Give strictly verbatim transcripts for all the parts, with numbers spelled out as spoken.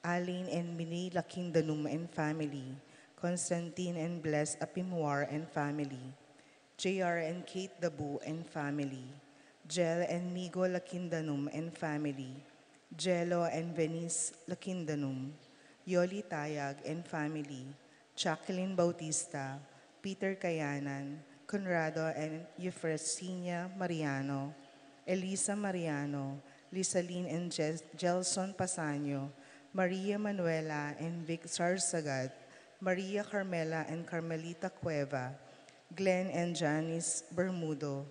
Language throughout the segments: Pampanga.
Aline and Minnie Lakindanum and family, Constantine and Bless Apimwar and family, J R and Kate Dabu and family, Jel and Migo Lakindanum and family, Jelo and Venice Lakindanum, Yoli Tayag and family, Jacqueline Bautista, Peter Kayanan, Conrado and Eufrasinia Mariano, Elisa Mariano, Lisaline and Jel- Gelson Pasanio, Maria Manuela and Vic Sarsagat, Maria Carmela and Carmelita Cueva, Glenn and Janice Bermudo,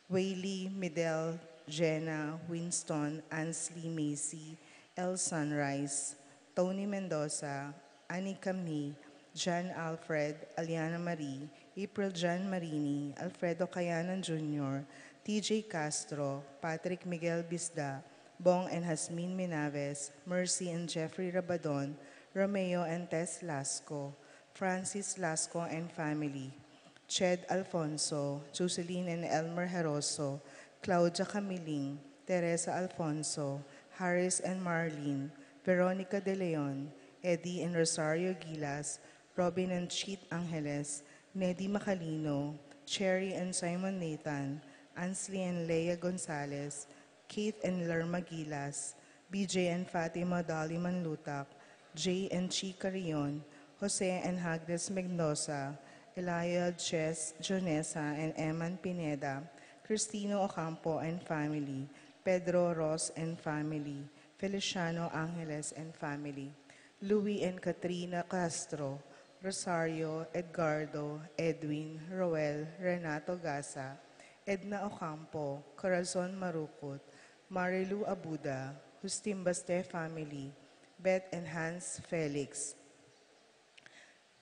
Whaley, Midel, Jenna, Winston, Ansley, Macy, El Sunrise, Tony Mendoza, Annie Camille, John Alfred, Aliana Marie, April John Marini, Alfredo Kayanan Junior, T J Castro, Patrick Miguel Bisda, Bong and Jasmine Minaves, Mercy and Jeffrey Rabadon, Romeo and Tess Lasco, Francis Lasco and family, Ched Alfonso, Jocelyn and Elmer Heroso, Claudia Camiling, Teresa Alfonso, Harris and Marlene, Veronica De Leon, Eddie and Rosario Gilas, Robin and Cheat Angeles, Neddy Macalino, Cherry and Simon Nathan, Ansley and Leia Gonzalez, Keith and Lerma Gilas, B J and Fatima Dolly Manlutak, Jay and Chi Carrion, Jose and Agnes Mendoza, Elia, Jess, Jonesa, and Eman Pineda, Cristino Ocampo and family, Pedro Ross and family, Feliciano Angeles and family, Louis and Katrina Castro, Rosario, Edgardo, Edwin, Roel, Renato Gasa, Edna Ocampo, Corazon Marukut, Marilu Abuda, Justin Baste family, Beth and Hans Felix,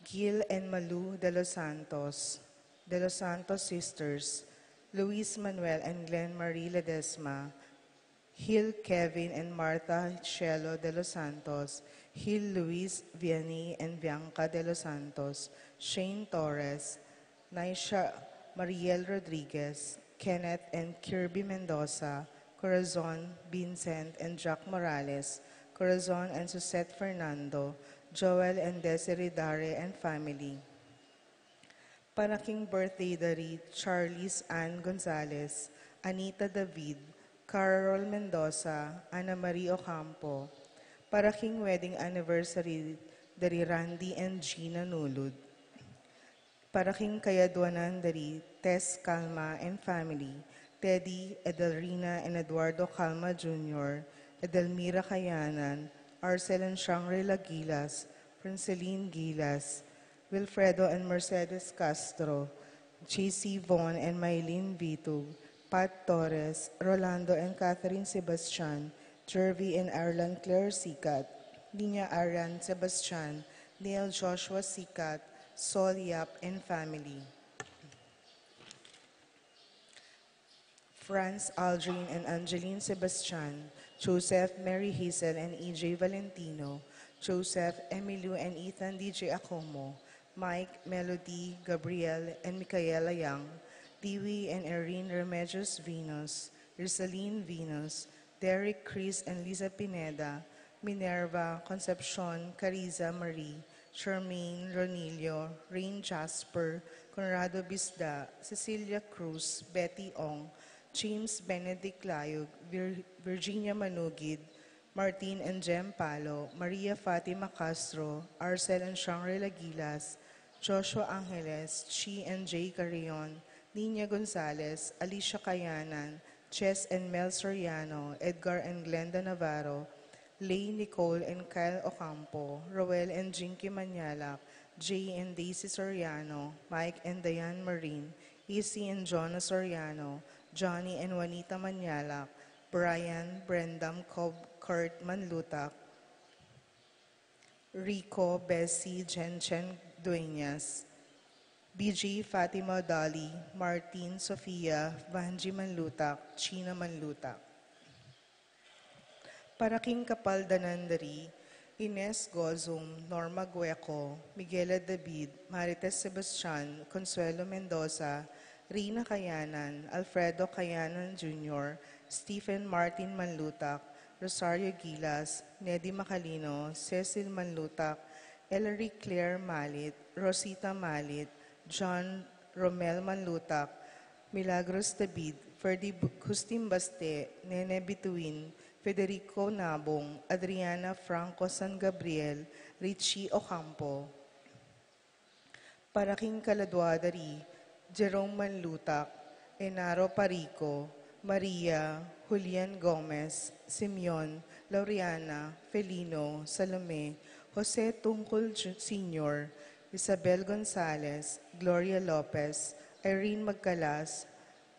Gil and Malu De Los Santos, De Los Santos sisters, Luis Manuel and Glenn Marie Ledesma, Hill Kevin and Martha Shelo De Los Santos, Hill Luis Vianney and Bianca De Los Santos, Shane Torres, Naisha Mariel Rodriguez, Kenneth and Kirby Mendoza, Corazon, Vincent and Jack Morales, Corazon and Suzette Fernando, Joel and Desiree Dare and family. Para king birthday da ri Charlize Ann Gonzalez, Anita David, Carol Mendoza, Ana Marie Ocampo. Para king wedding anniversary da ri Randy and Gina Nulud. Para king kayadwanan da ri Tess Calma and family, Teddy, Edelrina and Eduardo Calma Junior, Edelmira Kayanan, Arcel and Shangri-La Gilas, Franceline Gilas, Wilfredo and Mercedes Castro, J C Von and Mylene Vitug, Pat Torres, Rolando and Catherine Sebastian, Jervy and Arlan Claire Sicat, Nina Aran Sebastian, Neil Joshua Sicat, Sol Yap and family. Franz, Aldrin and Angeline Sebastian, Joseph, Mary Hazel and E J Valentino, Joseph, Emilio and Ethan D J Acomo, Mike, Melody, Gabriel and Micaela Young, Dewey and Erin Remedios Venus, Rizalin Venus, Derek, Chris and Lisa Pineda, Minerva, Concepcion, Cariza Marie, Charmaine, Ronilio, Rain Jasper, Conrado Bisda, Cecilia Cruz, Betty Ong, James Benedict Layug, Vir- Virginia Manugid, Martin and Jem Palo, Maria Fatima Castro, Arcel and Shangri-La Gilas, Joshua Angeles, Chi and Jay Carrion, Nina Gonzalez, Alicia Kayanan, Chess and Mel Soriano, Edgar and Glenda Navarro, Lay Nicole and Kyle Ocampo, Roel and Jinky Manyalak, Jay and Daisy Soriano, Mike and Diane Marin, Isi and Jonah Soriano, Johnny and Juanita Manyalak, Brian, Brendam Cobb, Kurt Manlutak, Rico, Bessie, Jen Chen Dueñas, B G, Fatima, Dolly, Martin, Sofia, Vanji Manlutak, China Manlutak. Para king kapaldanan da ri Ines Gozum, Norma Gueco, Miguela David, Marites Sebastian, Consuelo Mendoza, Rina Kayanan, Alfredo Kayanan Junior, Stephen Martin Manlutak, Rosario Gilas, Nedi Macalino, Cecil Manlutak, Ellery Claire Malit, Rosita Malit, John Romel Manlutak, Milagros David, Ferdy Bu-, Justin Baste, Nene Bituin, Federico Nabong, Adriana Franco San Gabriel, Richie Ocampo. Para king kaladua da ri, Jerome Manlutak, Enaro Parico, Maria, Julian Gomez, Simeon, Laureana, Felino, Salome, Jose Tungkol Ju-, Senior, Isabel Gonzalez, Gloria Lopez, Irene Magcalas,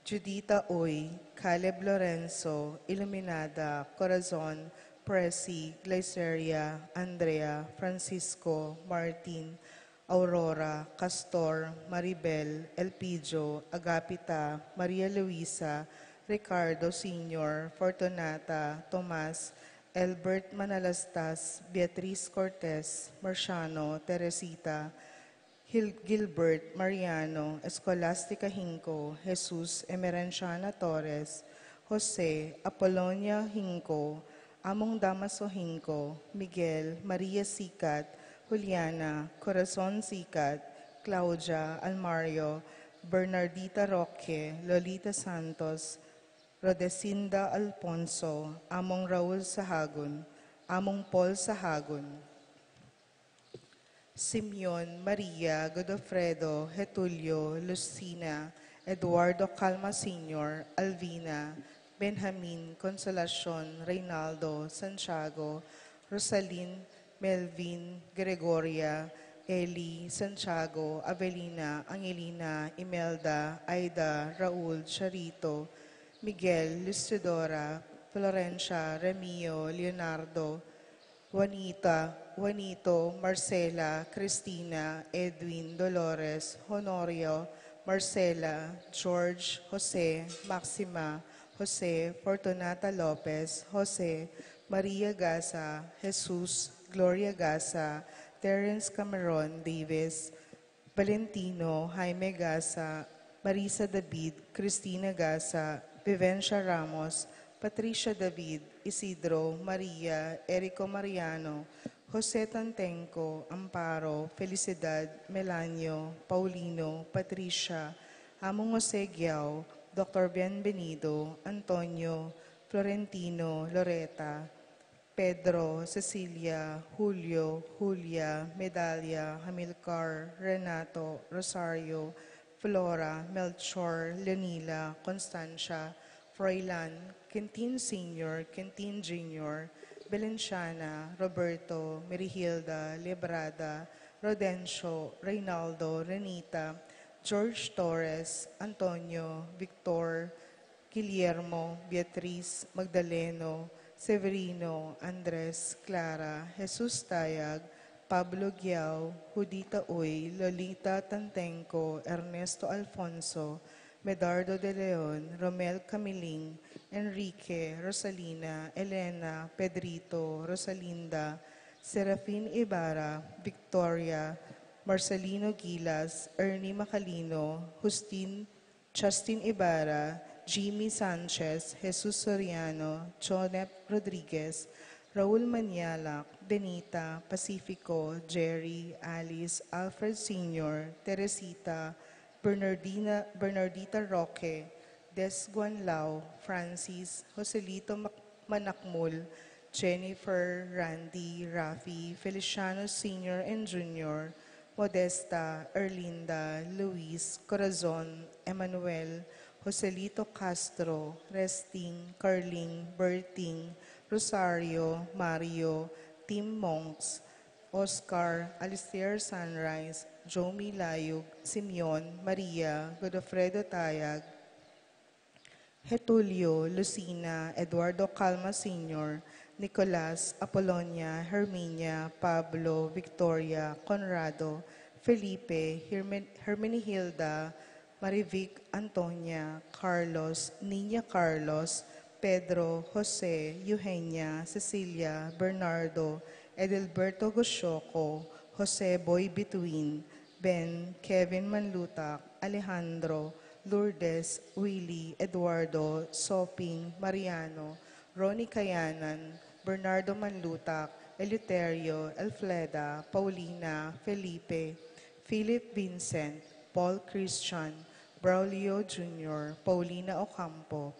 Judita Uy, Caleb Lorenzo, Iluminada, Corazon, Presi, Glyceria, Andrea, Francisco, Martin, Aurora, Castor, Maribel, Elpidio, Agapita, Maria Luisa, Ricardo Senior, Fortunata, Tomas, Elbert Manalastas, Beatriz Cortez, Marciano, Teresita, Hil-, Gilbert, Mariano, Escolastica Hinco, Jesus, Emerenciana Torres, Jose, Apolonia Hinco, Among Damaso Hinco, Miguel, Maria Sikat, Juliana, Corazon Sikat, Claudia, Almario, Bernardita Roque, Lolita Santos, Rodesinda Alfonso, Among Raul Sahagun, Among Paul Sahagun. Simeon, Maria, Godofredo, Getulio, Lucina, Eduardo Calma Senior, Alvina, Benjamin, Consolacion, Reynaldo, Santiago, Rosalin, Melvin, Gregoria, Eli, Santiago, Avelina, Angelina, Imelda, Aida, Raul, Charito, Miguel, Lucidora, Florencia, Remio, Leonardo, Juanita, Juanito, Marcela, Cristina, Edwin, Dolores, Honorio, Marcela, George, Jose, Maxima, Jose, Fortunata Lopez, Jose, Maria Gasa, Jesus, Gloria Gasa, Terence Cameron Davis, Valentino, Jaime Gasa, Marisa David, Cristina Gasa, Vivencia Ramos, Patricia David, Isidro, Maria, Erico Mariano, Jose Tantenco, Amparo, Felicidad, Melanio, Paulino, Patricia, Among Jose Giao, Doctor Bienvenido, Antonio, Florentino, Loreta, Pedro, Cecilia, Julio, Julia, Medalia, Hamilcar, Renato, Rosario, Flora, Melchor, Leonila, Constancia, Froilan, Quintin Senior, Quintin Junior, Belenciana, Roberto, Merihilda, Lebrada, Rodencio, Reynaldo, Renita, George Torres, Antonio, Victor, Guillermo, Beatriz, Magdaleno, Severino, Andres, Clara, Jesus Tayag, Pablo Giao, Judita Uy, Lolita Tantenco, Ernesto Alfonso, Medardo de Leon, Romel Camiling, Enrique, Rosalina, Elena, Pedrito, Rosalinda, Serafin Ibarra, Victoria, Marcelino Gilas, Ernie Macalino, Justin, Justin Ibarra, Jimmy Sanchez, Jesus Soriano, Jonep Rodriguez, Raul Manialak, Benita, Pacifico, Jerry, Alice, Alfred Senior, Teresita, Bernardina, Bernardita Roque, Des Guanlao, Francis, Joselito Mac-, Manakmul, Jennifer, Randy, Rafi, Feliciano Senior and Junior, Modesta, Erlinda, Luis, Corazon, Emmanuel, Joselito Castro, Resting, Carling, Berting, Rosario, Mario, Tim Monks, Oscar, Alistair Sunrise, Jomi Layug, Simeon, Maria, Godofredo Tayag, Getulio, Lucina, Eduardo Calma Senior, Nicolas, Apolonia, Herminia, Pablo, Victoria, Conrado, Felipe, Hermen-, Hermenegilda, Marivic, Antonia, Carlos, Niña Carlos, Pedro, Jose, Eugenia, Cecilia, Bernardo, Edelberto Gosioco, Jose Boy Bituin, Ben, Kevin Manlutak, Alejandro, Lourdes, Willy, Eduardo, Soping, Mariano, Ronnie Kayanan, Bernardo Manlutak, Eleuterio, Elfreda, Paulina, Felipe, Philip Vincent, Paul Christian, Braulio Junior, Paulina Ocampo,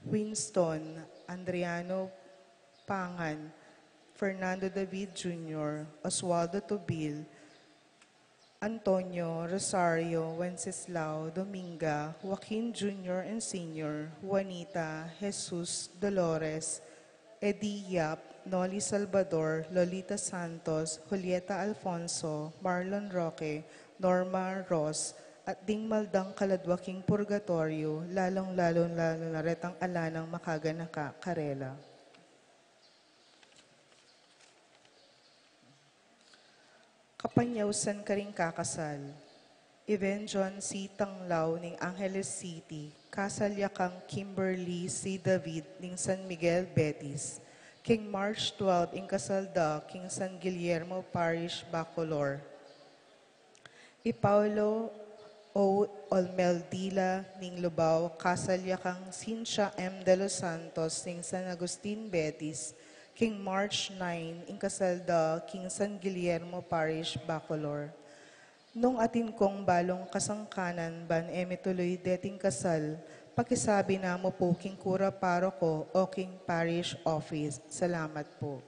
Winston, Andriano Pangan, Fernando David Junior, Oswaldo Tubil, Antonio, Rosario, Wenceslao, Dominga, Joaquin Junior and Senior, Juanita, Jesus, Dolores, Eddie Yap, Noli Salvador, Lolita Santos, Julieta Alfonso, Marlon Roque, Norma Ross, at ding maldang kaladwa king purgatoryo, lalong-lalo na retang ala nang makaganaka karela. Kapanyausan karing kakasal. Even John C. Tanglao ning Angeles City, kasal ya kang Kimberly C. David ning San Miguel, Betis, king March twelve ing kasal da king San Guillermo Parish, Bacolor. I Paulo O. Olmeldila ning Lubao, kasal ya kang Cynthia M. De Los Santos ning San Agustin, Betis, king March nine ing kasal da king San Guillermo Parish, Bacolor. Nung atin kong balung kasangkanan ban e mituluy deting kasal, pakisabi na mu pu king kura paroko o king parish office. Salamat pu.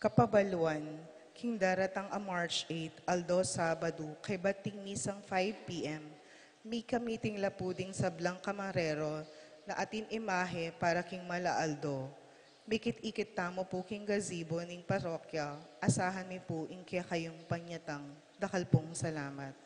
Kapabaluan, king daratang a March eight, aldo Sabadu, kaybat ding misang five P M, mikamiting la pu ding sablang kamarero na atin imahe para king mala aldo. Mikit-ikit tamu pu king gazebo ning parokya, asahan mi pu ing kekayung panyatang. Dakal pung salamat.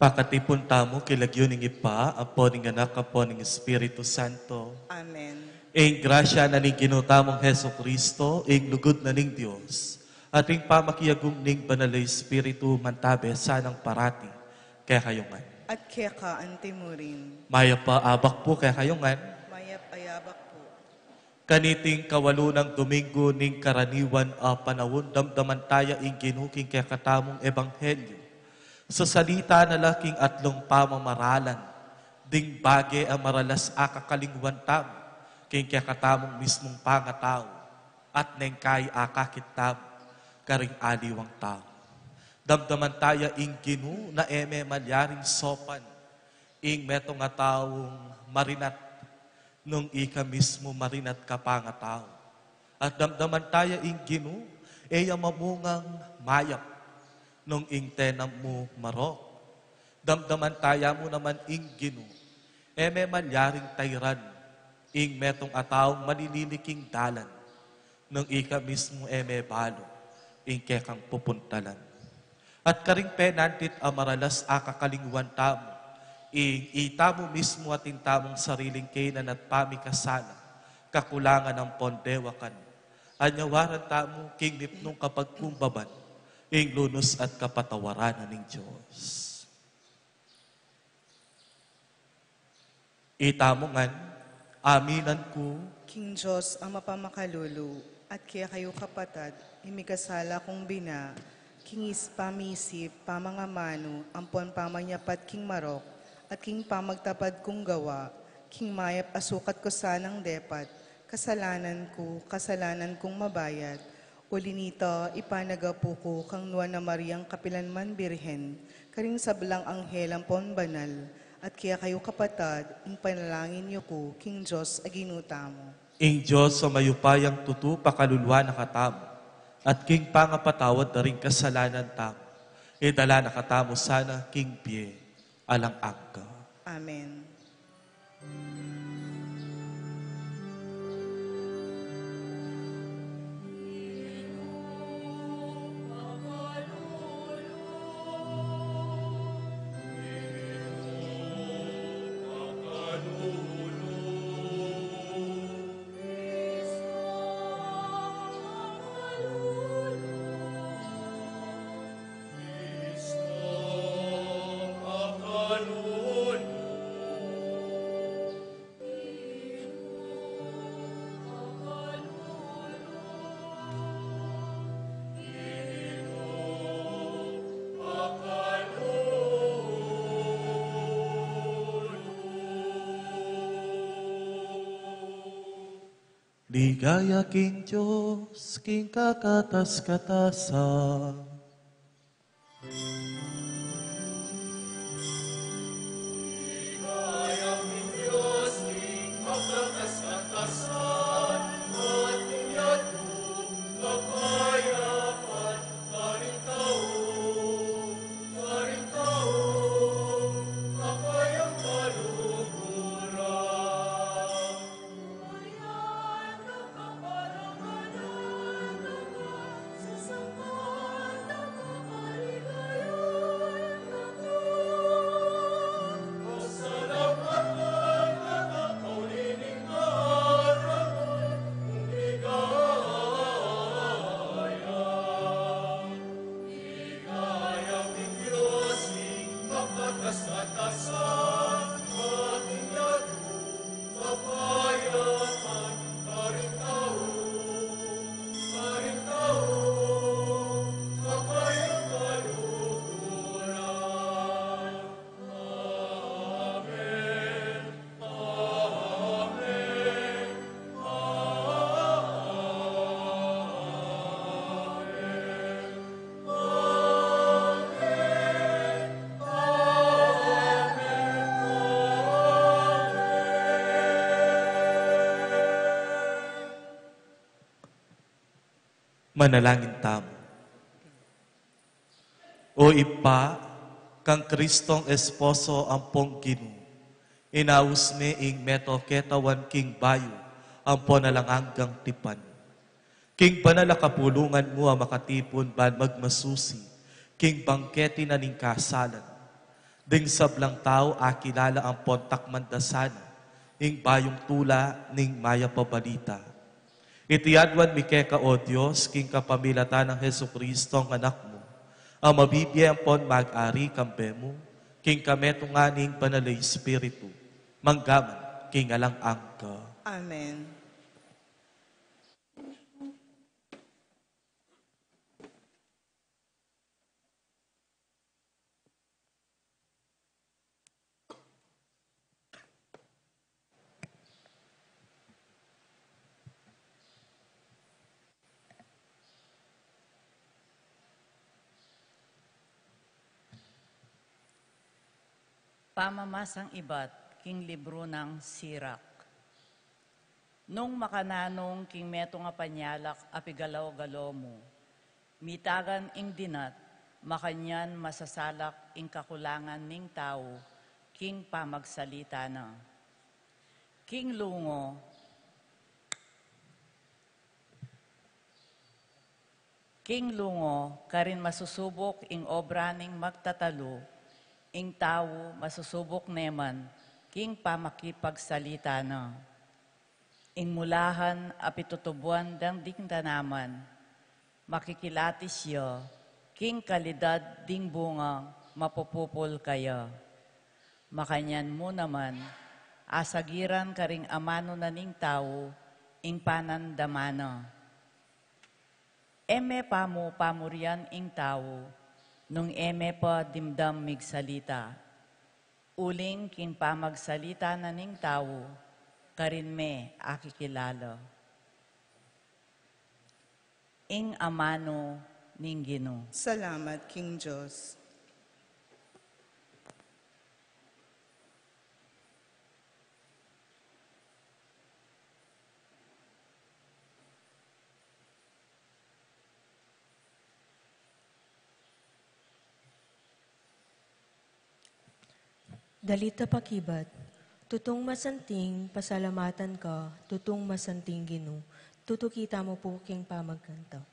Pakatipun tamu king lagyu ning Ibpa, ampo ning Anak, ampo ning Espiritu Santo. Amen. Ing grasya na ning Ginu tamung Jesucristo, ing lugud na ning Dios, at ing pamakiagum ning Banal a Espiritu, mantabe sanang parati kekayu ngan. At keka antimurin. Mayap a abak pu kekayu ngan. Mayap a abak pu. Kaniting kawalu nang Domingo ning karaniwan a panaun, damdaman taya ing Ginu king kekatamung ebanghelyo. Sasalita na la king atlung pamamaralan, ding bage a maralas a kakalingwan tamu king kekatamung mismung pangatau, at neng kai akakit tamu karing aliwang tau. Damdaman taya ing Ginu na e me malyaring sopan ing metung a taung marinat nung ika mismu marinat ka pangatau. At damdaman taya ing Ginu e ya mamungang mayap nung ing tenam mu marok. Damdaman taya mu naman ing Ginu e me malyaring tairan ing metung a taung malilili king dalan nung ika mismu e me balu ing kekang pupuntalan. At karing penantit a maralas a kakalingwan tamu, ing itamu mismu at ing tamung sariling kainan at pamikasala, kakulangan ampon dewakan, anyawaran tamu king mipnung kapagkumbaban ing lunus at kapatawaran na ning Dios. Itamu ngan, aminan ku king Dios a mapamakalulu, at kekayu kapatad, ing mikasala kung bina, king is-, pamisip, pamangamanu, ampon pamanyapat king marok, at king pamagtapad kung gawa, king mayap a sukat ku sanang depat, kasalanan ku, kasalanan kung mabayat, uli nita, ipanagapu ku kang Nuan a Mariang kapilan man Birhen, karing sablang anghel ampon banal, at kekayu kapatad, ipanalangin yu ku king Dios a Ginu tamu. Ing Dios a mayupayang tutu pakaluluan na katamu, at king pangapatawad da ring kasalanan tamu, idala na katamu sana king bie alang angga. Amen. Ligaya king Dios, king kakatas-katasan. Manalangin tamu. O Ibpa, kang Kristong Esposo ampong Ginu, inaus me ing meto ketawan king bayu ampon alang anggang tipan. King banal a kapulungan mu a makatipun ban magmasusi king bangketi na ning kasalan, Ding sablang tau akilala ampon takman da sana ing bayung tula ning mayap a balita. Iti aduan mi keka, O Dios, king kapamilatan nang Jesucristo, a Anak mu, a mabibie ampon mag-ari kambe mu king kametungan ning Banal a Espiritu, mangga man king alang angga. Amen. Pamamasang ibat king libru nang Sirak. Nung makananu king metung a panyalak a pigalaw-galaw mu, mitagan ing dinat, makanyan masasalak ing kakulangan ning tau king pamagsalita na. King lungo, king lungo, karin masusubuk ing obra ning magtatalu, ing tau masusubuk ne man king pamakipagsalita na. Ing mulahan a pitutubuan dang ding tanaman, makikilatis ya king kalidad ding bunga mapupupul kaya. Makanyan mu naman, asagiran karing amanu na ning tau ing panandama na. E me pamu pamurian ing tau, nung e me pa dimdam migsalita. Uling king pamagsalita na ning tau, karin me akikilala. Ing amanu ning Ginu. Salamat king Dios. Dalit a pakibat. Tutung masanting, pasalamatan ka, tutung masanting Ginu. Tutuki tamu pu king pamagkanta.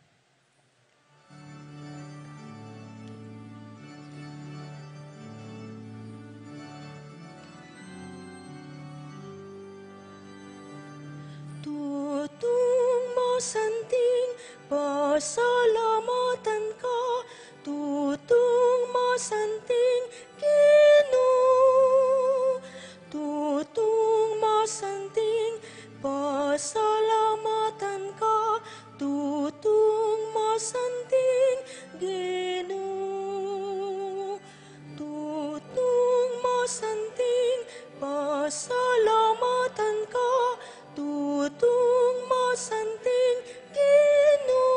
Tutung masanting, pasalamatan ka, tutung masanting Ginu. Tutung masanting, pasalamatan ka, tutung masanting Ginu. Tutung masanting, pasalamatan ka, tutung masanting Ginu.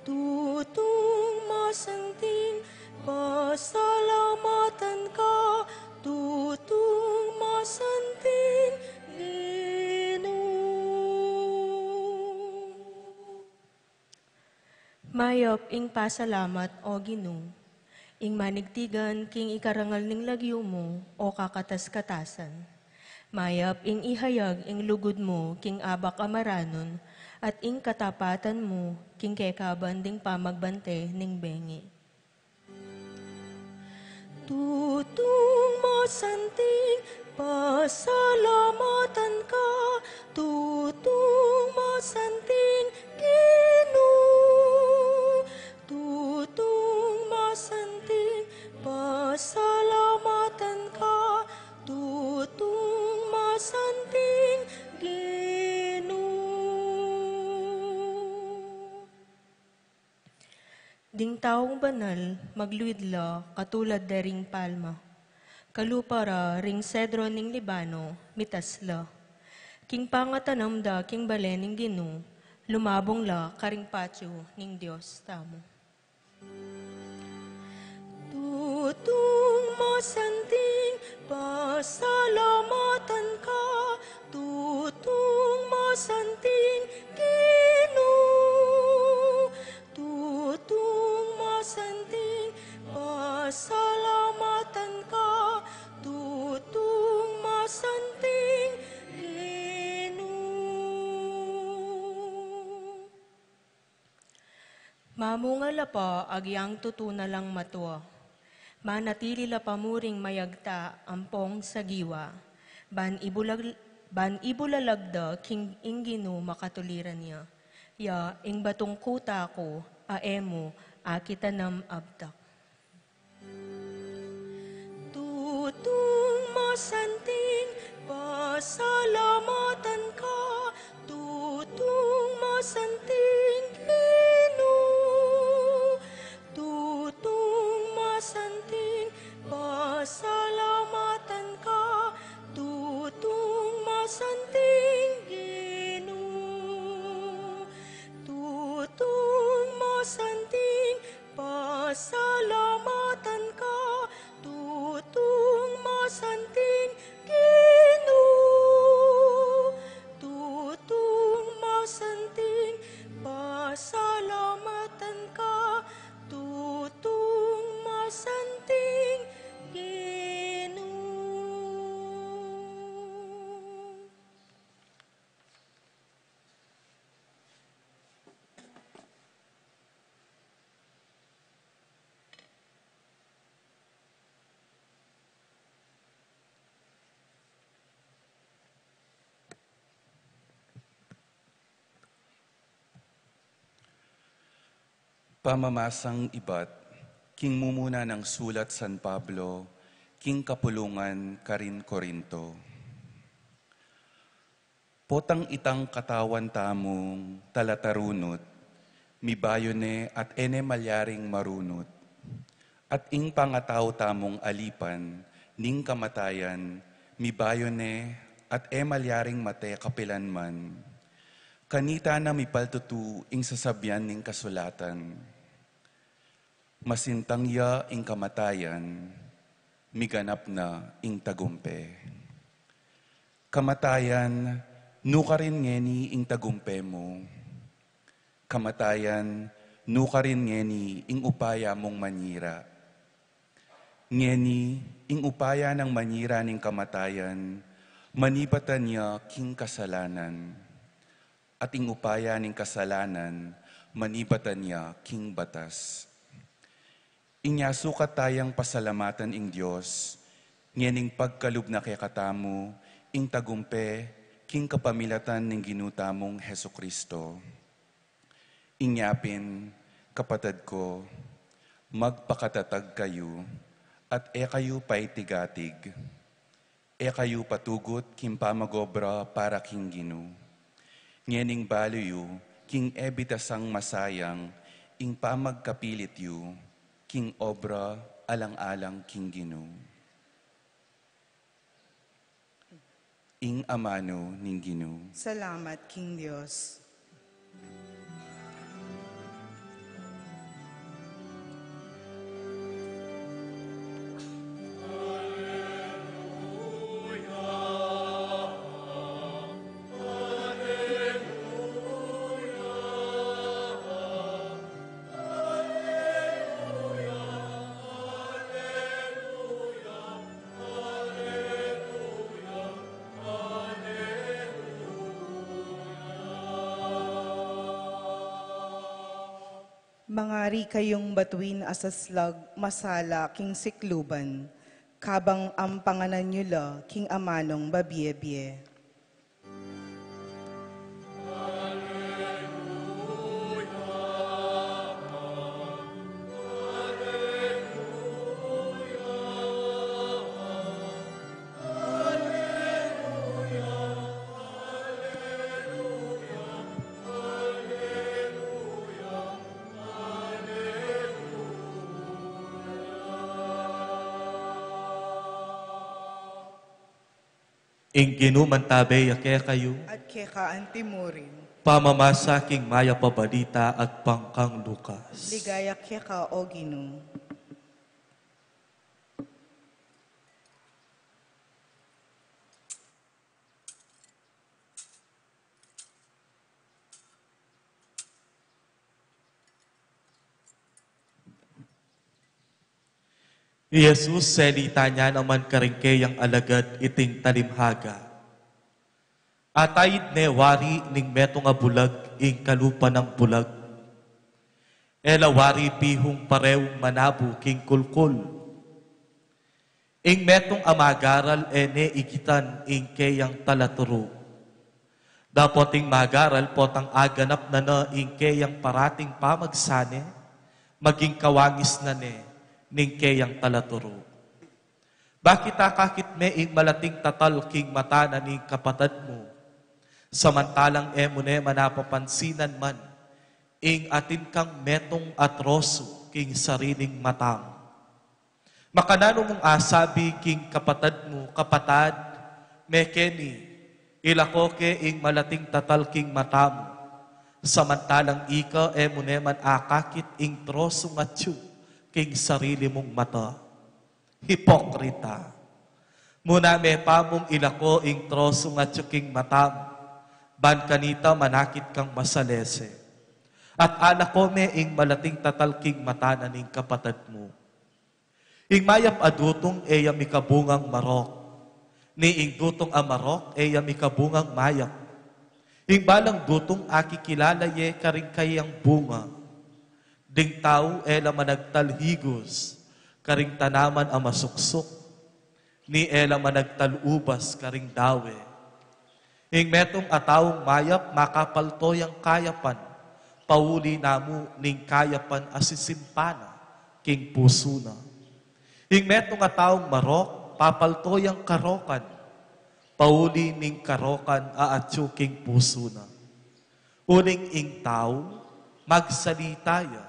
Tutung masanting, pasalamatan ka, tutung masanting Ginu. Mayap ing pasalamat, O Ginu, ing manigtigan king ikarangal ning lagyu mu, o kakatas-katasan. Mayap ing ihayag ing lugud mu king abak a maranun, at ing katapatan mu king kekaban ding pamagbante ning bengi. Tutung masanting, pasalamatan ka, tutung masanting Ginu. Tutung masanting, pasalamatan ka, tutung masanting Ginu. Ding taung banal, magluid la katulad da ring palma. Kalupa ra ring sedro ning Libano, mitas la. King pangatanam da king bale ning Ginu, lumabung la karing patyu ning Dios tamu. Tutung masanting, pasalamatan ka, tutung masanting Ginu. Tutung masanting, pasalamatan ka, tutung masanting Ginu. Mamunga la pa agyang tutu na lang matua. Manatili la pamuring mayagta ampong sagiwa, ban ibulag-, ban ibulalag da king ing Ginu makatuliran ya. Ya ing batung kuta ku, a e mu akitanam abtak. Tutung masanting, pasalamatan ka, tutung masanting Ginu. Tutung masanting, pasalamatan ka, tutung masanting Ginu. Tutung masanting, pasalamatan ka, tutung masanting Ginu. Tutung masanting, pasalamatan ka, tutung masanting Ginu. Pamamasang ibat king mumuna nang sulat San Pablo king kapulungan karin Corinto. Potang itang katawan tamung talatarunut, mibayu ne at e ne malyaring marunut. At ing pangatau tamung alipan ning kamatayan, mibayu ne at e malyaring mate kapilanman. Kanita na mipaltutu ing sasabian ning kasulatan. Masintang ya ing kamatayan, miganap na ing tagumpe. Kamatayan, nukarin ngeni ing tagumpe mu? Kamatayan, nukarin ngeni ing upaya mung manyira? Ngeni, ing upaya nang manyira ning kamatayan, manibatan ya king kasalanan. At ing upaya ning kasalanan, manibatan ya king batas. Inya sukat tayang pasalamatan ing Dios, ngening pagkalub na kekatamu ing tagumpe king kapamilatan ning Ginu tamung Jesucristo. Inya pin, kapatad ko, magpakatatag kayu, at e kayu paitigatig. E kayu patugut king pamag-obra para king Ginu. Ngening balu yu king e bitasang masayang ing pamagkapilit yu king obra alang-alang king Ginu. Ing amanu ning Ginu. Salamat king Dios. Mangari kayung batuin a saslag, masala king sikluban, kabang ampanganan yu la king amanung babie-bie. Ing Ginu mantabe ya kekayu. At keka antimurin. Pamamasa king mayap a balita agpang kang Lucas. Ligaya keka, o Ginu. I Jesus, selita na naman karing keyang alagad iting talimhaga. Ataid ne wari ning metung a bulag ing kalupa nang bulag. E la wari pihung pareung manabu king kulkul. Ing metung a magaral e ne igitan ing keyang talaturu. Dapot ing magaral potang aganap na na ing keyang parating pamagsane, maging kawangis na ne ning keyang talaturu. Bakit akakit me ing malating tatal king mata na ning kapatad mu? Samantalang e mu ne man apapansinan man ing atin kang metung a trosu king sariling mata mu. Makananu mung asabi king kapatad mu, "Kapatad, mekeni, ilako ke ing malating tatal king mata mu," samantalang ika e mu ne man akakit ing trosung atyu king sarili mung mata? Hipokrita! Muna me pa mung ilako ing trosung atyu king mata mu, ban kanita manakit kang masalese. At alako me ing malating tatal king mata na ning kapatad mu. Ing mayap a dutung e ya mikabungang marok, ni ing dutung a marok e ya mikabungang mayap. Ing balang dutung akikilala ye karing kayang bunga. Ding tau e la managtal higus karing tanaman a masuksuk, ni e la managtal ubas karing dawe. Ing metung a taung mayap makapalto yang kayapan, pauli na mu ning kayapan a sisimpan na king pusu na. Ing metung a taung marok papalto yang karokan, pauli ning karokan a atyu king pusu na. Uling ing tau magsalita ya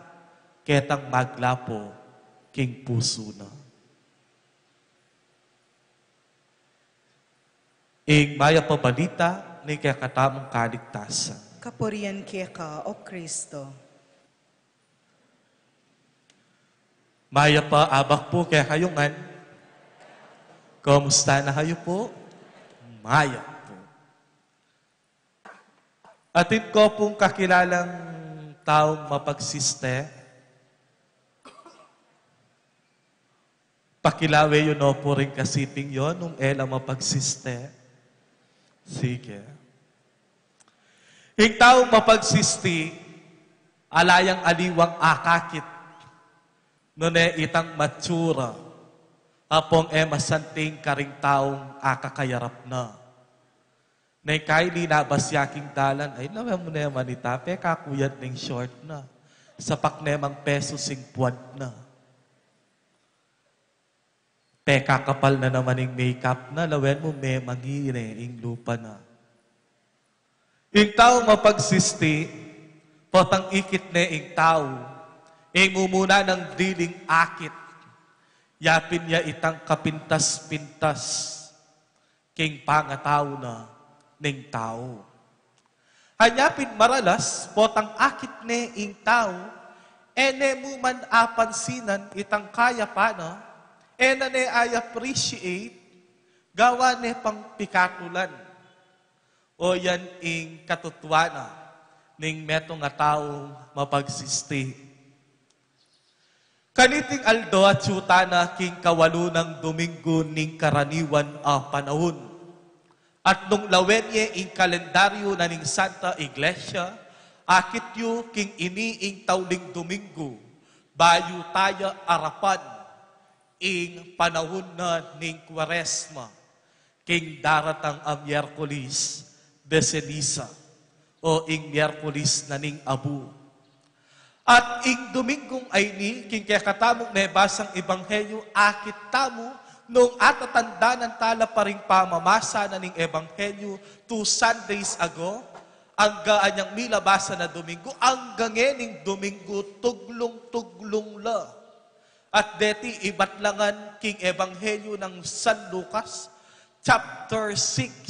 ketang maglapo king pusu na. Ing mayap a balita ning kekatamung kaligtasan. Kapurian keka, O Kristo. Mayap a abak pu kekayu ngan. Kumusta na kayu pu? Mayap pu. Atin ko pung kakilalang taung mapagsiste. Pakilawe yu no pu ring kasiping yon, nung e la mapagsiste. Sige. Ing taung mapagsiste, ala yang aliwang akakit, nune itang matsura, apong e masanting karing taung akakayarap na. Neng kaili na ba siya king dalan, ay, lawen mu ne man ita, pekakuyad neng short na. Sapak ne mang pesos ing puwad na. Pekakapal na naman ing makeup na, lawen mu memang ine ing lupa na. Ing taung mapagsiste, potang ikit ne ing tau, ing mumuna nang diling akit, yapin ya itang kapintas-pintas king pangatau na ning tau. Anya pin maralas, potang akit ne ing tau, e ne mu man apansinan itang kayapan na, e na ne i-appreciate, gawa ne pang pikatulan. O yan ing katutuan na ning metung a taung mapagsiste. Kaniting aldo atyu tana king kawalu nang Dominggu ning karaniwan a panaun. At nung lawen ye ing kalendaryu na ning Santa Iglesia, akit yu king ini ing tauling Dominggu, bayu taya arapan ing panaun na ning Kuaresma. King daratang a Miyerkules de Ceniza, o ing Miyerkules na ning Abu. At ing Dominggung ayni, king kekatamung mebasang ebanghelyu, akit tamu, nung atatandanan tala pa ring pamamasa na ning ebanghelyu two Sundays ago, angga anyang milabasan a Dominggu, angga ngening Dominggu, tuglung-tuglung la. At deti ibat la ngan king Ebanghelyu nang San Lucas, chapter six.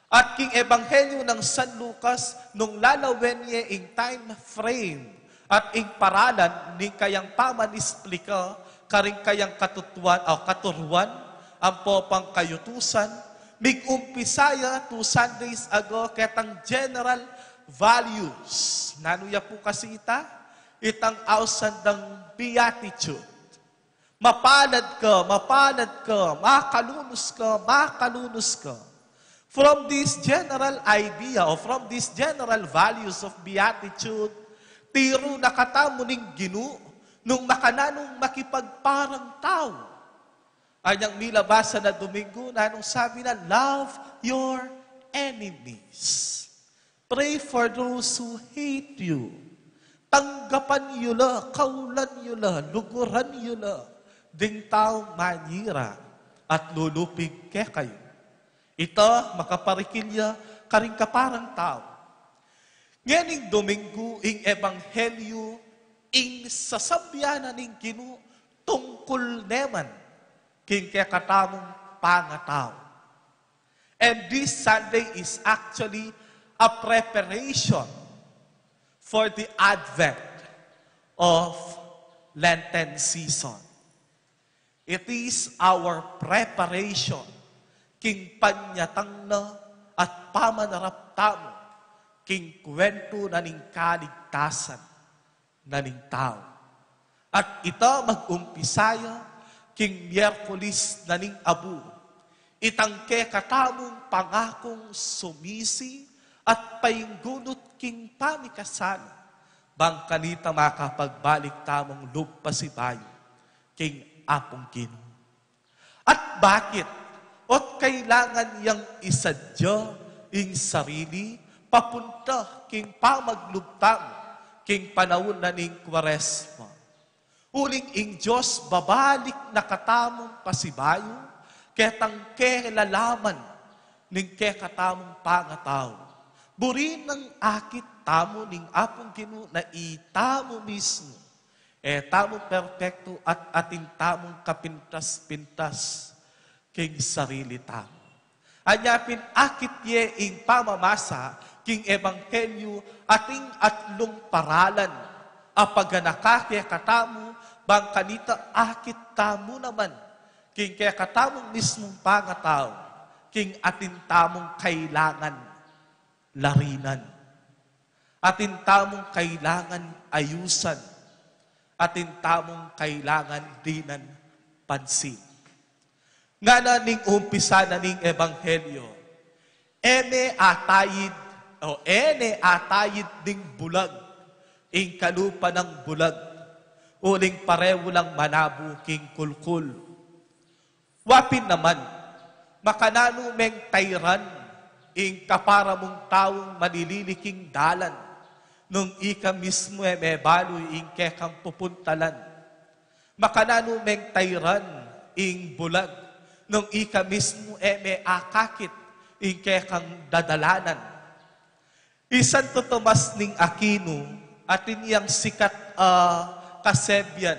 At king Ebanghelyu nang San Lucas, nung lalawen ye ing time frame at ing paralan ning kayang pamanisplika karing kayang katutuan o katuruan, ampo pang kayutusan, migumpisa ya two Sundays ago ketang general values. Nanu ya pu kasi ita? Itang ausan dang beatitude. Mapalad ka, mapalad ka, makalunus ka, makalunus ka. From this general idea or from this general values of beatitude, tiru na katamu ning Ginu nung makananung makipagparang tau. Anyang milabas na Domingo, nanung sabi na, "Love your enemies. Pray for those who hate you." Tanggapan yu la, kaulan yu la, luguran yu la ding taung manira at lulupig kekayu. Ita makaparikil ya karing kaparang tau. Ngening Domingo ing ebanghelyu, ing sasabyan na ning Ginu tungkul naman king kekatamung pangatau. And this Sunday is actually a preparation for the advent of Lenten season. It is our preparation king panyatang na at pamanarap tamu king kuwentu na ning kaligtasan na ning tau. At ita mag-umpisa ya king Miyerkules na ning abu, itang kekatamung pangakung sumisi at painggunut king pamikasan, bang kanita makapagbalik tamung lub pasibayu king Apung Ginu. At bakit? Ot kailangan yang isadya ing sarili papunta king pamaglub tamu king panaun na ning Kuaresma. Uling ing Dios babalik na katamung pasibayu ketang kelalaman ning kekatamung pangatau. Buri nang akit tamu ning Apung Ginu na itamu mismu e tamu perpektu at atin tamung kapintas-pintas king sarili tamu. Anya pin akit ye ing pamamasa king ebanghelyu atin atlung paralan a paganaka kekatamu, bang kanita akit tamu naman king kekatamung mismung pangatau king atin tamung kailangan larinan. Atin tamung kailangan ayusan. Atin tamung kailangan dinan pansin. Ngana ning umpisa na ning ebanghelyu, e me atayid, o e ne atayid ding bulag ing kalupa nang bulag, uling parehu lang manabu king kulkul. Wa pin naman, makananu meng tairan ing kapara mung taung malilili king dalan, nung ika mismu e mebalu ing kekang pupuntalan? Makananu meng tairan ing bulag, nung ika mismu e meakakit ing kekang dadalanan? I Santo Tomas ning Aquino, atin yang sikat a kasebian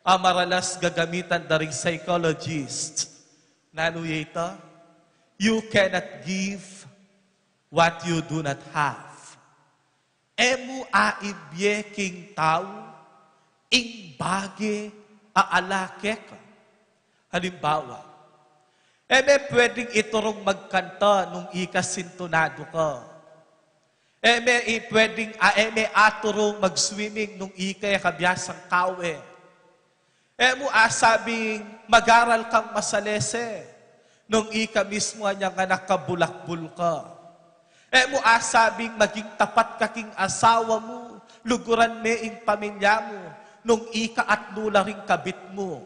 a maralas gagamitan da ring psychologist. Nanu ya ita? "You cannot give what you do not have." E mu aibye king tau ing bage a ala keka. Halimbawa, e me pwedeng iturung magkanta nung ika sintunadu ka. E me i pwedeng, a, e me aturung mag-swimming nung ika e ka biasang kawe. E mu asabing mag-aral kang masalese nung ika mismu anyang anak ka bulakbul ka. E mu asabing maging tapat ka king asawa mu, luguran me ing pamilya mu, nung ika atlu la ring kabit mu.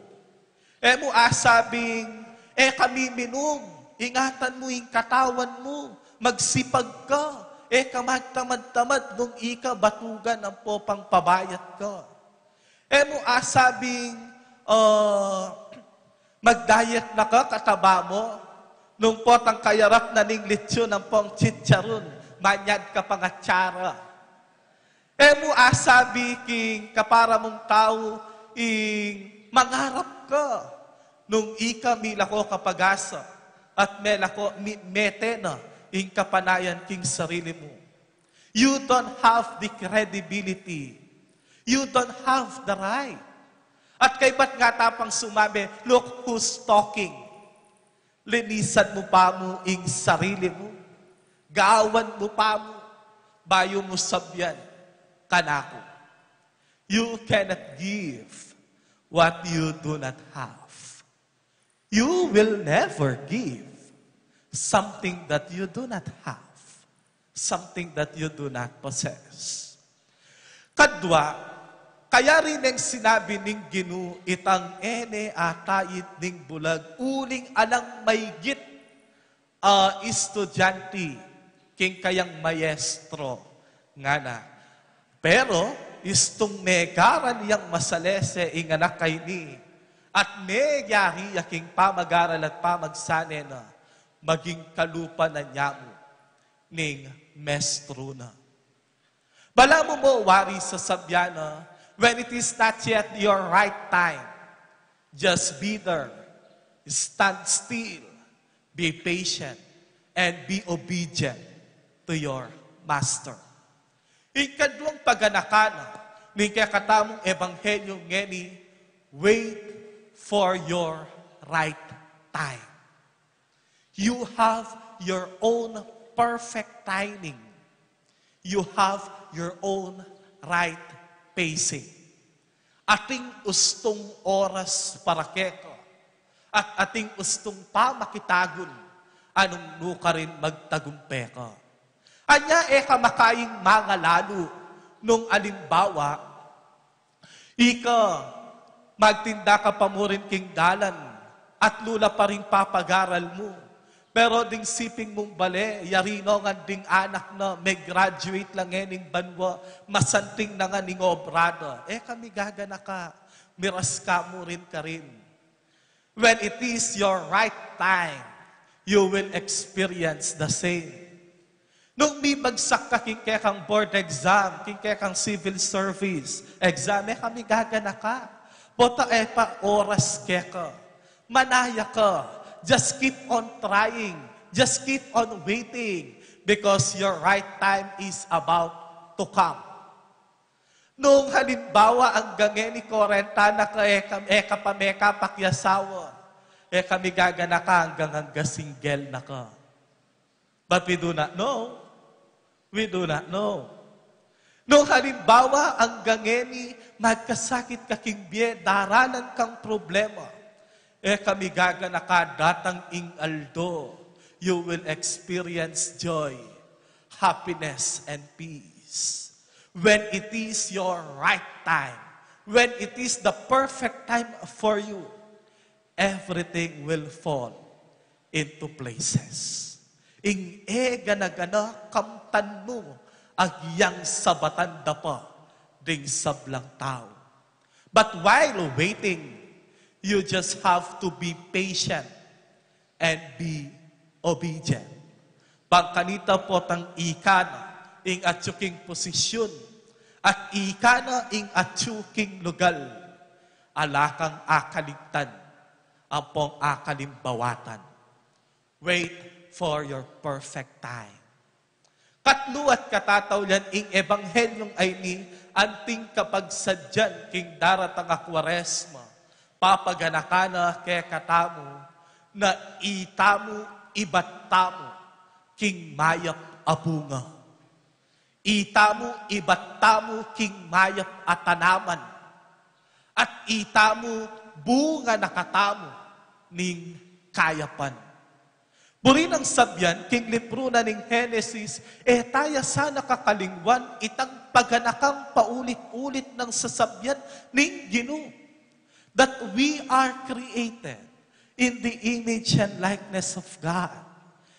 E mu asabing e ka miminum, ingatan mu ing katawan mu, magsipag ka, e ka magtamad-tamad nung ika batugan ampo pang pabayat ka. E mu asabing, ah, mag-diet na ka, kataba mu, nung potang kayarap na ning lechon ampong chicharon, manyad ka pangatsara. E mu asabi king kapara mung tau ing mangarap ka, nung ika milako ka pag-asa at melako, mi-, mete na ing kapanayan king sarili mu. You don't have the credibility. You don't have the right. At kaybat nga ta pang sumabi, "Look who's talking." Linisan mu pa mu ing sarili mu. Gawan mu pa mu. Bayu mu sabian kanaku, "You cannot give what you do not have." You will never give something that you do not have, something that you do not possess. Kadwa, Kaya rin neng sinabi ning Ginu, itang e ne atait ning bulag uling alang maigit a estudyante king kayang maestro, ngana. Pero istung megaran yang masalese ing anak a ini, at meyari ya king pamagaral at pamagsane na, maging kalupa na nya mu ning mestro na. Balamu mo wari sasabyan na, when it is not yet your right time, just be there, stand still, be patient, and be obedient to your master. Ing kaduang paganaka na ning kekatamung ebanghelyo ngeni, wait for your right time. You have your own perfect timing. You have your own right pacing. Ating ustung oras para keka, at ating ustung pamakitagun a nung nukarin magtagumpe ka. Anya e ka makaing mangalalu nung alimbawa, ika, magtinda ka pa murin king dalan, at lula pa ring papagaral mu. Pero ding siping mung bale, yari no ngan ding anak na, me-graduate la ngening banua, masanting na ngan ing obra da. E ka migaganaka, miras ka murin karin. When it is your right time, you will experience the same. Nung mibagsak ka king kekang board exam, king kekang civil service exam, e ka migaganaka. Pota e pa oras keka. Manaya ka. Just keep on trying. Just keep on waiting. Because your right time is about to come. Nung halimbawa, anggang ngeni kwarenta na ka, e ka, e ka pa mekapakyasawa, e ka migaganaka anggang angga single na ka. But we do not know. We do not know. Nung halimbawa, anggang ngeni magkasakit ka king bie, daralan kang problema, e ka migaganaka, datang ing aldo, you will experience joy, happiness, and peace. When it is your right time, when it is the perfect time for you, everything will fall into places. Ing e gana-gana, kamtan mu agyang sabatan da pa ding sablang tau. But while waiting, you just have to be patient and be obedient. Bang kanita potang ika na ing atyu king posisyun, at ika na ing atyu king lugal, ala kang akaligtan ampong akalimbawatan. Wait for your perfect time. Katlu at katataulian, ing ebanghelyo a ini, anting kapagsadyan king daratang a Kuaresma, papaganaka na kekatamu na itamu ibat tamu king mayap a bunga. Itamu ibat tamu king mayap a tanaman. At itamu bunga na katamu ning kayapan. Buri nang sabyan, king libru na ning Henesis, e ta ya sana kakalingwan itang paganakang paulit-ulit nang sasabyan ning Ginu, that we are created in the image and likeness of God.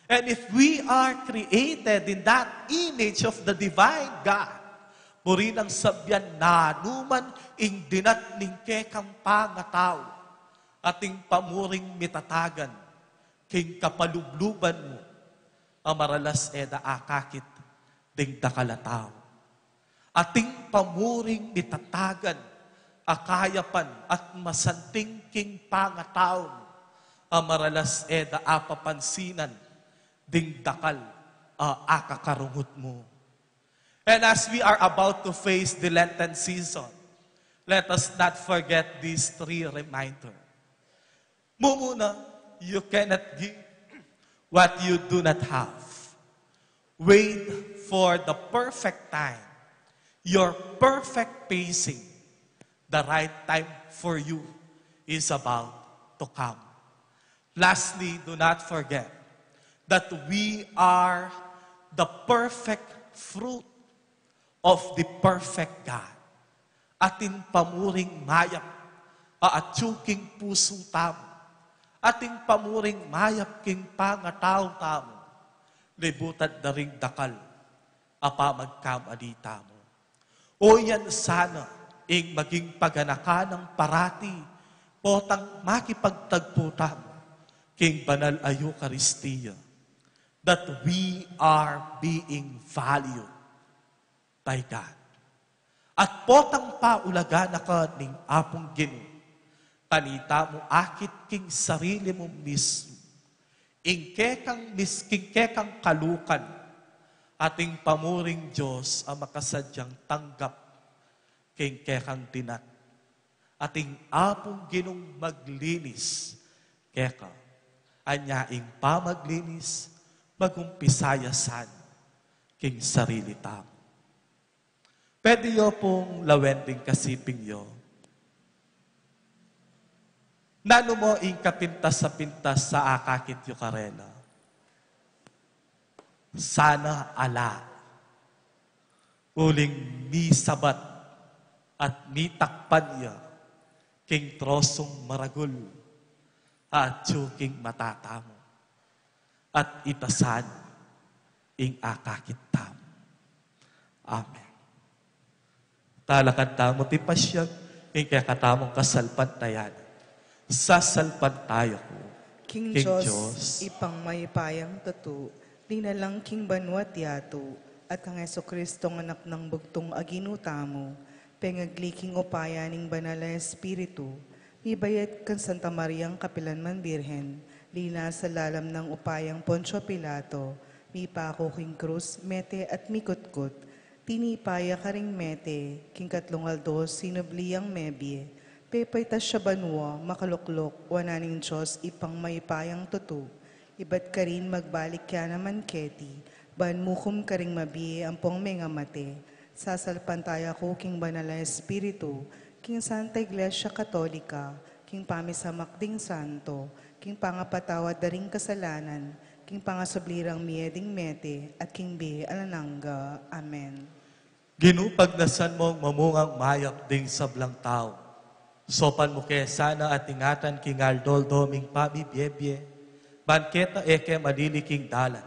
And if we are created in that image of the divine God, buri nang sabyan, nanu man ing dinat ning kekang pangatau, atin pa muring mitatagan king kapalubluban mu, a maralas e da akakit ding dakal a tau. Atin pa muring mitatagan a kayapan at masanting king pangatau mu, a maralas e da apapansinan ding dakal a akakarungut mu. And as we are about to face the Lenten season, let us not forget these three reminders. Mumuna, you cannot give what you do not have. Wait for the perfect time, your perfect pacing. The right time for you is about to come. Lastly, do not forget that we are the perfect fruit of the perfect God. atin pamuring mayap a atyu king pusu tamu, atin pamuring mayap king pangatau tamu, libutan da ring dakal a pamagkamali tamu. O yan sana ing maging paganakan nang parati potang makipagtagpo tamu king banal a Eukaristia, that we are being valued by God. At potang paulagan na ka ning Apung Ginu, kanita mu akit king sarili mu mismu, ing kekang mis-, king kekang kalukan, ating pamuring Dios a makasadyang tanggap king kekang dinat, ating Apung Ginung maglinis keka. Anya ing pamaglinis, magumpisa ya sana king sarili tamu. Pwede yu pung lawen ding kasiping yu. Nanu mu ing kapintas a pintas a akakit yu karela? Sana ala. Uling misabat at mitakpan ya king trosung maragul a atyu king mata tamu at itasan ing akakit tamu. Amen. Talakad tamu ti pasiag king kekatamung kasalpantayanan. Sasalpantaya ku king Dios, Dios, Ibpang mayupayang tutu, linalang king banua't yatu, at kang Jesucristo, Anak nang bugtung a Ginu tamu, pengagli king upaya ning Banal a Espiritu, mibayat kang Santa Mariang kapilan man Birhen, linasa lalam nang upayang Poncio Pilato, mipaku king krus, mete at mikutkut, tinipa ya karing mete, king katlung aldo sinubli yang mebie, pepaitas ya banua, makaluklok wanan ning Dios Ibpang mayupayang tutu, ibat karin magbalik ya naman keti, ban mukum karing mabie ampong mengamate. Sasalpantaya ku king Banal a Espiritu, king Santa Iglesia Katolika, king pamisamak ding santo, king pangapatawad da ring kasalanan, king pangasubli rang mie ding mete, at king bie alang angga. Amen. Ginu, pagnasan mung mamungang mayap ding sablang tau, saupan mu ke sana at ingatan king aldo-aldo ming pamibiebie, ban keta e ke malili king dalan,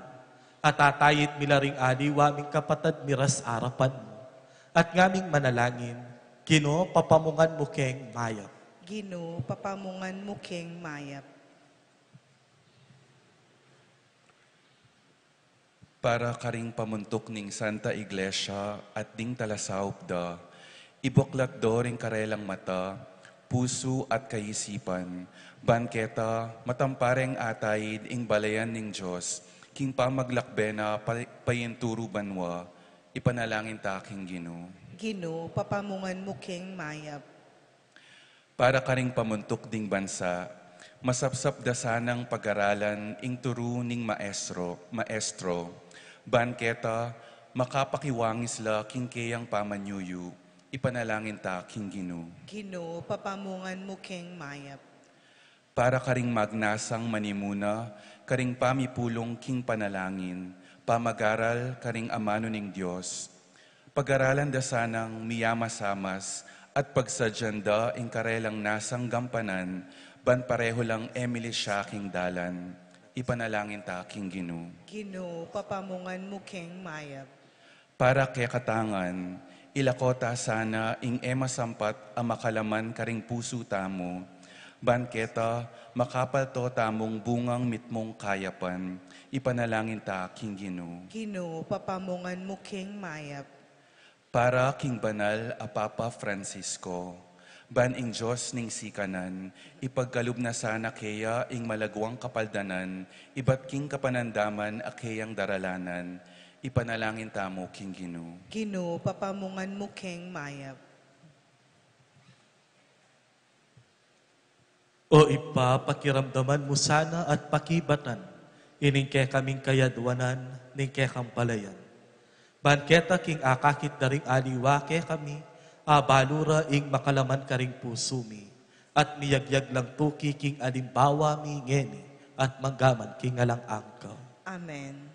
at atayit mi la ring aliwa ming kapatad mi ras arapan mu, at ngaming manalangin, Ginu, papamungan mu keng mayap. Ginu, papamungan mu keng mayap. Para karing pamuntuk ning Santa Iglesia at ding talasaup da, ibuklat do ring karelang mata, pusu at kaisipan, ban keta matampareng atayid ing balayan ning Dios, king pamaglakbe na pa-, painturu banua, ipanalangin ta king Ginu. Ginu, papamungan mu keng mayap. Para karing pamuntuk ding bansa, masapsap da sanang pagaralan ing turu ning maestro, maestro, ban keta makapakiwangis la king keyang pamanyuyu, ipanalangin ta king Ginu. Ginu, papamungan mu keng mayap. Para karing magnasang manimuna, karing pamipulung king panalangin, pamagaral karing amanu ning Dios, pagaralan da sanang miyamasamas at pagsadyan da ing karelang nasang gampanan, ban pareho lang e milisya king dalan. Ipanalangin ta king Ginu. Ginu, papamungan mu keng mayap. Para kekatang ngan, ilako ta sana ing e masampat a makalaman karing pusu tamu, ban keta makapalto tamung bungang mitmung kayapan. Ipanalangin ta king Ginu. Ginu, papamungan mu keng mayap. Para king banal a Papa Francisco, ban ing Dios ning sikanan, ipagkalub na sana keya ing malagwang kapaldanan, ibat king kapanandaman a keyang daralanan, ipanalangin tamu king Ginu. Ginu, papamungan mu keng mayap. O Ibpa, pakiramdaman mu sana at pakibatan ining kekaming kayadwanan ning kekang balayan. Ban keta king akakit da ring aliwa kekami, abalu ra ing makalaman karing pusu mi, at miyagyag lang tuki king alimbawa mi ngeni at manggaman king alang angga. Amen.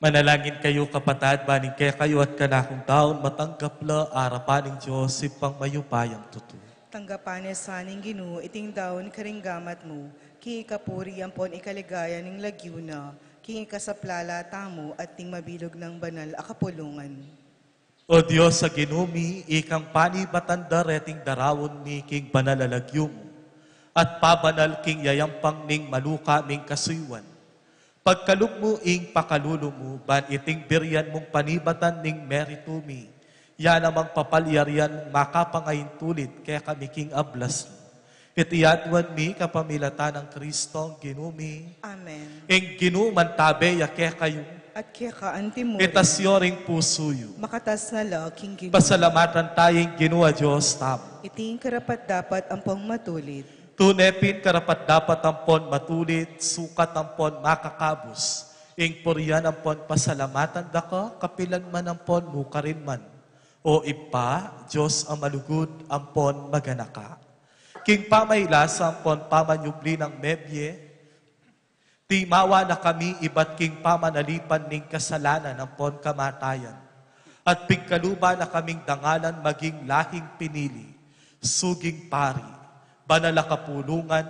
Manalangin kayu, kapatad, ban ing kekayu at kanakung daun matanggap la arapan ning Dios, Ibpang mayupayang tutu. Tanggapan na sa ning Ginu iting daun karing gamat mu, king ikapuri ampon ikaligaya ning lagyu na, king ikasaplala tamu at ning mabilug nang banal a kapulungan. O Dios a Ginu mi, ikang panibatan da reting daraun mi king banal a lagyu mu, at pabanal king yayampang ning maluka ming kasuyuan. Pagkalub mu ing pakalulu mu, ban iting birian mung panibatan ning meritu mi, ya namang papalyarian mung makapangaintulid kekami king ablas mu. Iti aduan mi kapamilatan nang Kristong Ginu mi. Amen. Ing Ginu mantabe ya kekayu. At keka antimurin. Itas yu ring pusu yu. Makatas na la king Ginu. Pasalamatan taya ing Ginu a Dios tamu. Iti ing karapat-dapat ampong matulid. Tune pin karapat-dapat ampon matulid, sukat ampon makakabus, ing purian ampon pasalamatan da ka, kapilan man ampon nukarin man, O Ibpa, Dios a malugud ampon maganaka. King pamailasa ampon pamanyubli nang mebie, timawa na kami ibat king pamanalipan ning kasalanan ampon kamatayan, at pigkaluban na kaming dangalan maging lahing pinili, suging pari, banal a kapulungan,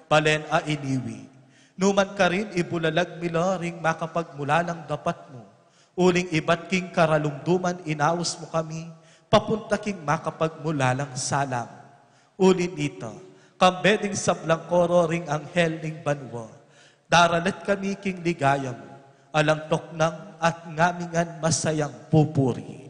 balen a iniwi. Numan karin ibulalag mi la ring makapagmulalang dapat mu, uling ibat king karalumduman inaus mu kami papunta king makapagmulalang sala mu. Uli nita, kambe ding sablang koro ring anghel ning banua, daralit kami king ligaya mu, alang toknang at ngamingan masayang pupuri.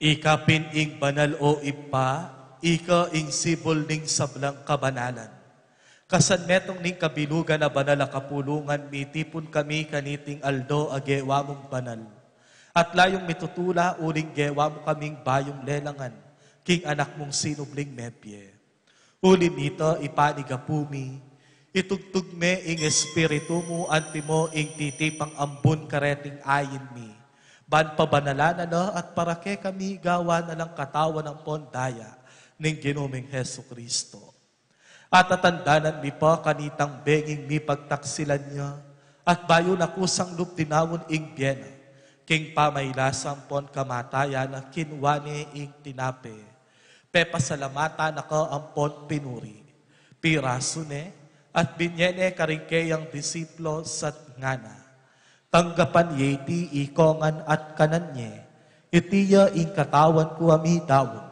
Ika pin ing banal, o Ibpa, ika ing sibul ning sablang kabanalan. Kasan metung ning kabilugan a banal a kapulungan, mitipun kami kaniting aldo a gewa mung banal. At layung mitutula uling gewa mu kaming bayung lelangan king Anak mung sinubling mebie. Uli nita, ipanigapu mi, itugtug me ing Espiritu mu, antimo ing titipang ambun kareting ain mi, ban pabanalan na la at para kekami gawan na lang katawan ampon daya ning Ginu ming Jesucristo. At atandanan mi pa kanitang benging mipagtaksilan na, at bayu na kusang lub dinaun ing bie na, king pamailasa ampon kamatayan na kinua ne ing tinape, pepasalamatan na ka ampon pinuri, pirasu ne, at binye ne karing keyang disipulus at ngana: Tanggapan ye iti ikongan at kanan ye, iti ya ing katawan ku a midaun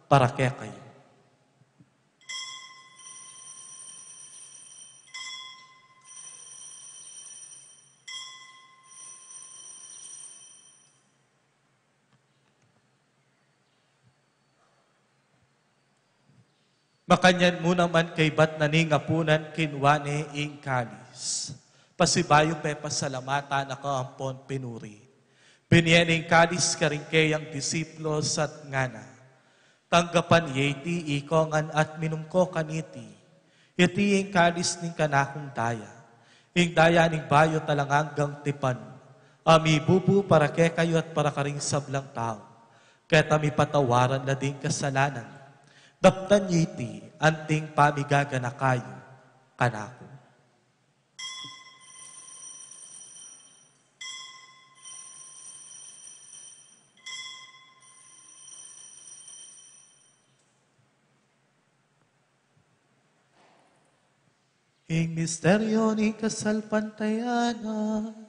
para kekayu. Makanyan mu naman kaybat na ning apunan, kinua ne ing kalis, pasibayu pepasalamatan na ka ampon pinuri, binye ne ing kalis karing keyang disipulus at ngana: Tanggapan ye iti ikongan at minum ko kaniti, Iti ing kalis ning kanakung daya, ing daya ning bayu at alang anggang tipan, a mibubu para kekayu at para karing sablang tau, keta mipatawaran la ding kasalanan. Daptan yu iti anting pamigaganaka yu kanaku. Ing misteryo ning kasalpantayanan.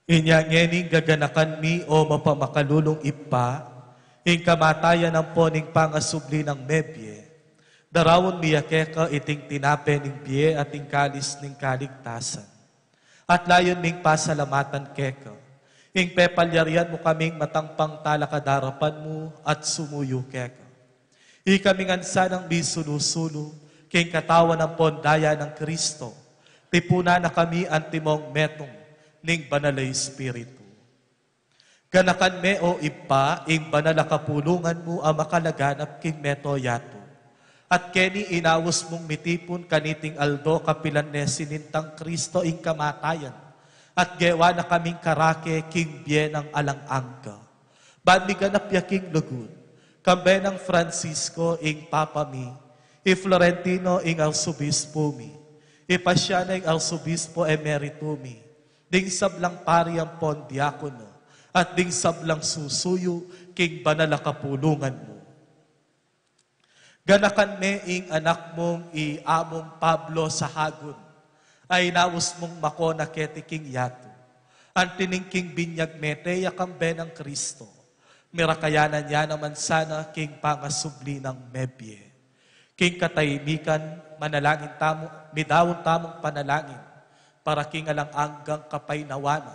Inya ngeni gaganakan mi, o mapamakalulung Ibpa, ing kamatayan ampon ing pangasubli nang mebie. Daraun mi ya keka iting tinape ning bie at ing kalis ning kaligtasan. At layun ming pasalamatan keka ing pepalyarian mu kaming matang pangtalakad king arapan mu at sumuyu keka. Ikami ngan sanang misulu-sulu king katawan ampon daya nang Kristo, tipunan na kami antimong metung ning Banal a Espiritu. Ganakan me, o Ibpa, ing banal a kapulungan mu a makalaganap king mabilug a yatu. At keni inaus mung mitipun kaniting aldo kapilan ne sinintang Kristo ing kamatayan, at gewa na kaming karake king bie nang alang angga. Ban miganap ya king lugud, kambe nang Francisco ing Papa mi, i Florentino ing Arsobispo mi, i Pasiano ing Arsobispo Emerito mi, ding sablang pari ampon diakono, at ding sablang susuyu king banal a kapulungan mu. Ganakan me ing anak mung i Among Pablo Sahagun, a inaus mung makona keti king yatu. Antining king binyag mete ya kambe nang Kristo, mirakayanan ya naman sana king pangasubli nang mebie. King katahimikan, manalangin tamu, midaun tamung panalangin para king alang anggang kapaynawan na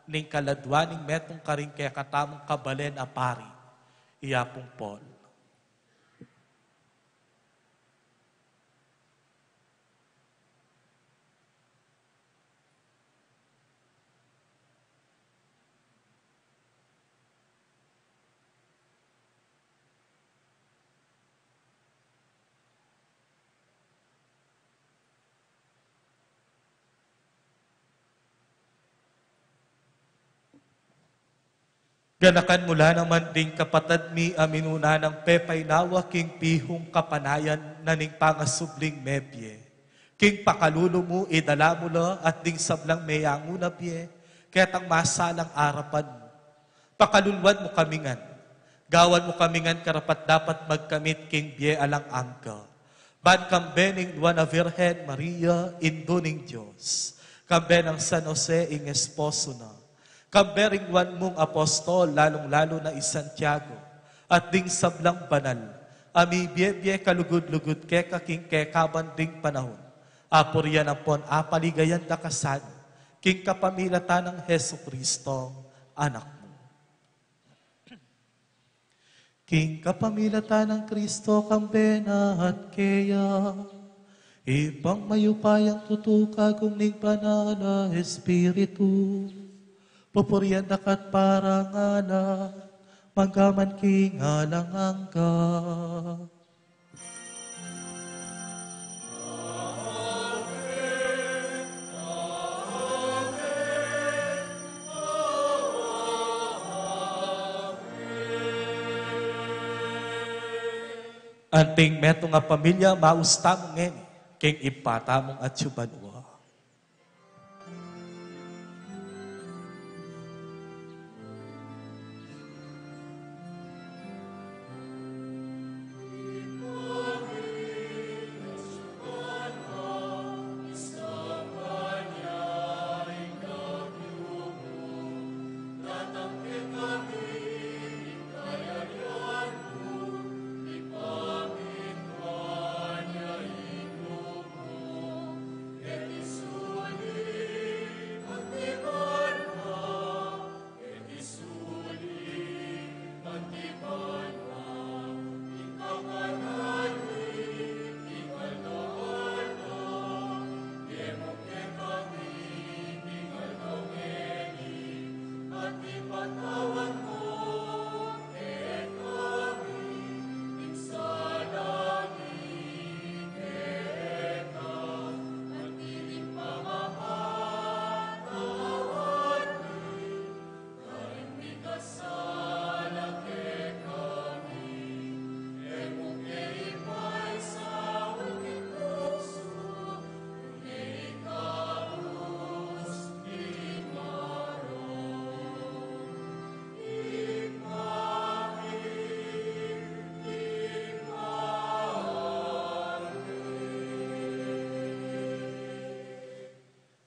ning kaladwa ning metung karing kekatamung kabalen a pari, i Apung Paul. Ganakan mu la naman ding kapatad mi a minuna nang pepaynawa king pihung kapanayan na ning pangasubling mebie. King pakalulu mu, idala mu la at ding sablang meyangu na bie ketang masalang arapan mu. Pakaluluan mu kami ngan. Gawan mu kami ngan karapat-dapat magkamit king bie alang angga. Ban kambe ning Nuan a Virgen Maria, Indu ning Dios, kambe nang San Jose ing esposo na, kambe ring nuan mung apostol, lalung-lalu na i Santiago, at ding sablang banal a mibie-bie kalugud-lugud keka king kekaban ding panaun, apurian ampon apaligayan da ka sana king kapamilatan nang Jesucristo, Anak mu. King kapamilatan nang Kristo, kambe na at keya, Ibpang mayupayang tutu, kagum ning Banal a Espiritu, pupurian da ka at parangalan mangga man king alang angga. Anting metung a pamilya, maus tamu ngeni king Ibpa tamung atsu banua.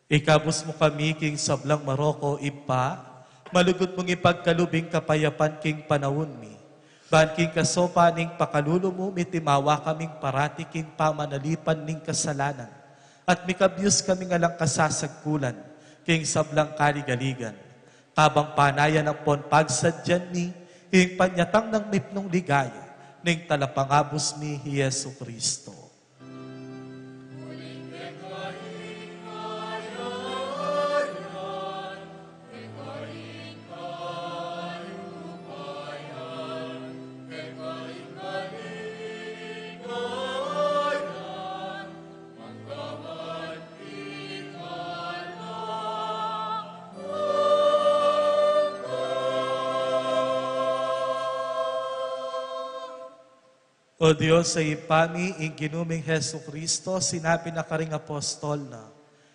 Ikabus mu kami king sablang marok, O Ibpa, malugud mung ipagkalub ing kapayapan king panaun mi. Ban king kasopan ning pakalulu mu, mitimawa kaming parati king pamanalipan ning kasalanan, at mikabyus kaming alang kasasagkulan king sablang kaligaligan, kabang panayan ampon pagsadyan mi ing panyatang nang mipnung ligaya ning Talapangabus mi, i Jesucristo. O Dios a Ibpa mi, ing Ginu ming Jesucristo, sinabi na karing apostol na,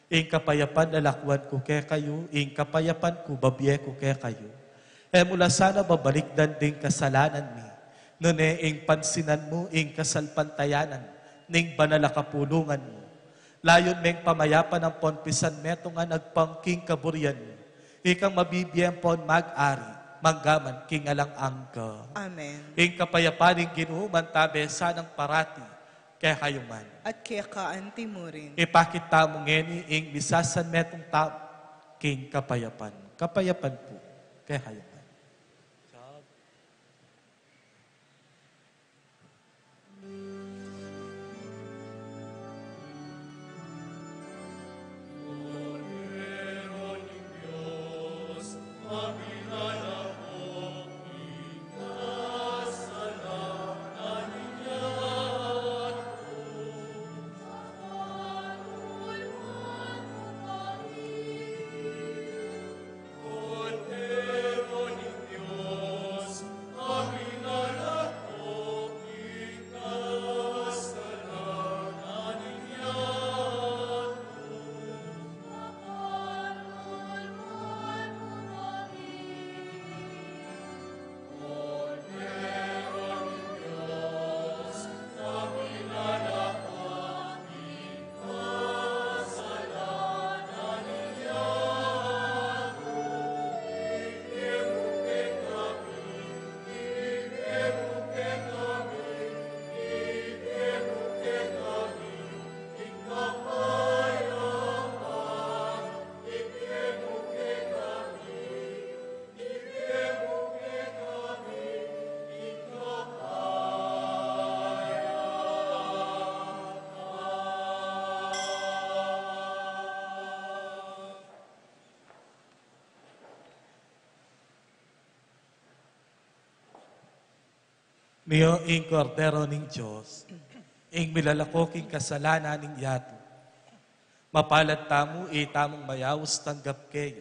"Ing kapayapan lalakwan ku kekayu, ing kapayapan ku babie ku kekayu." E mu la sana babalikdan ding kasalanan mi, nune ing pansinan mu ing kasalpantayanan ning banal a kapulungan mu. Layun meng pamayapan ampon pisan metungan agpang king kaburian mu, ikang mabibie ampon mag-ari manggaman king alang angga. Amen. Ing kapayapan ning Ginu mantabe sanang parati kekayu ngan. At keka anti mu rin. Ipakit tamu ngeni ing misasanmetung tamu king kapayapan. Kapayapan pu kekayu ngan. Nio ing Kordero ning Dios, ing milalako king kasalanan ning yatu. Mapalad tamu, itamung mayaus tanggap kaya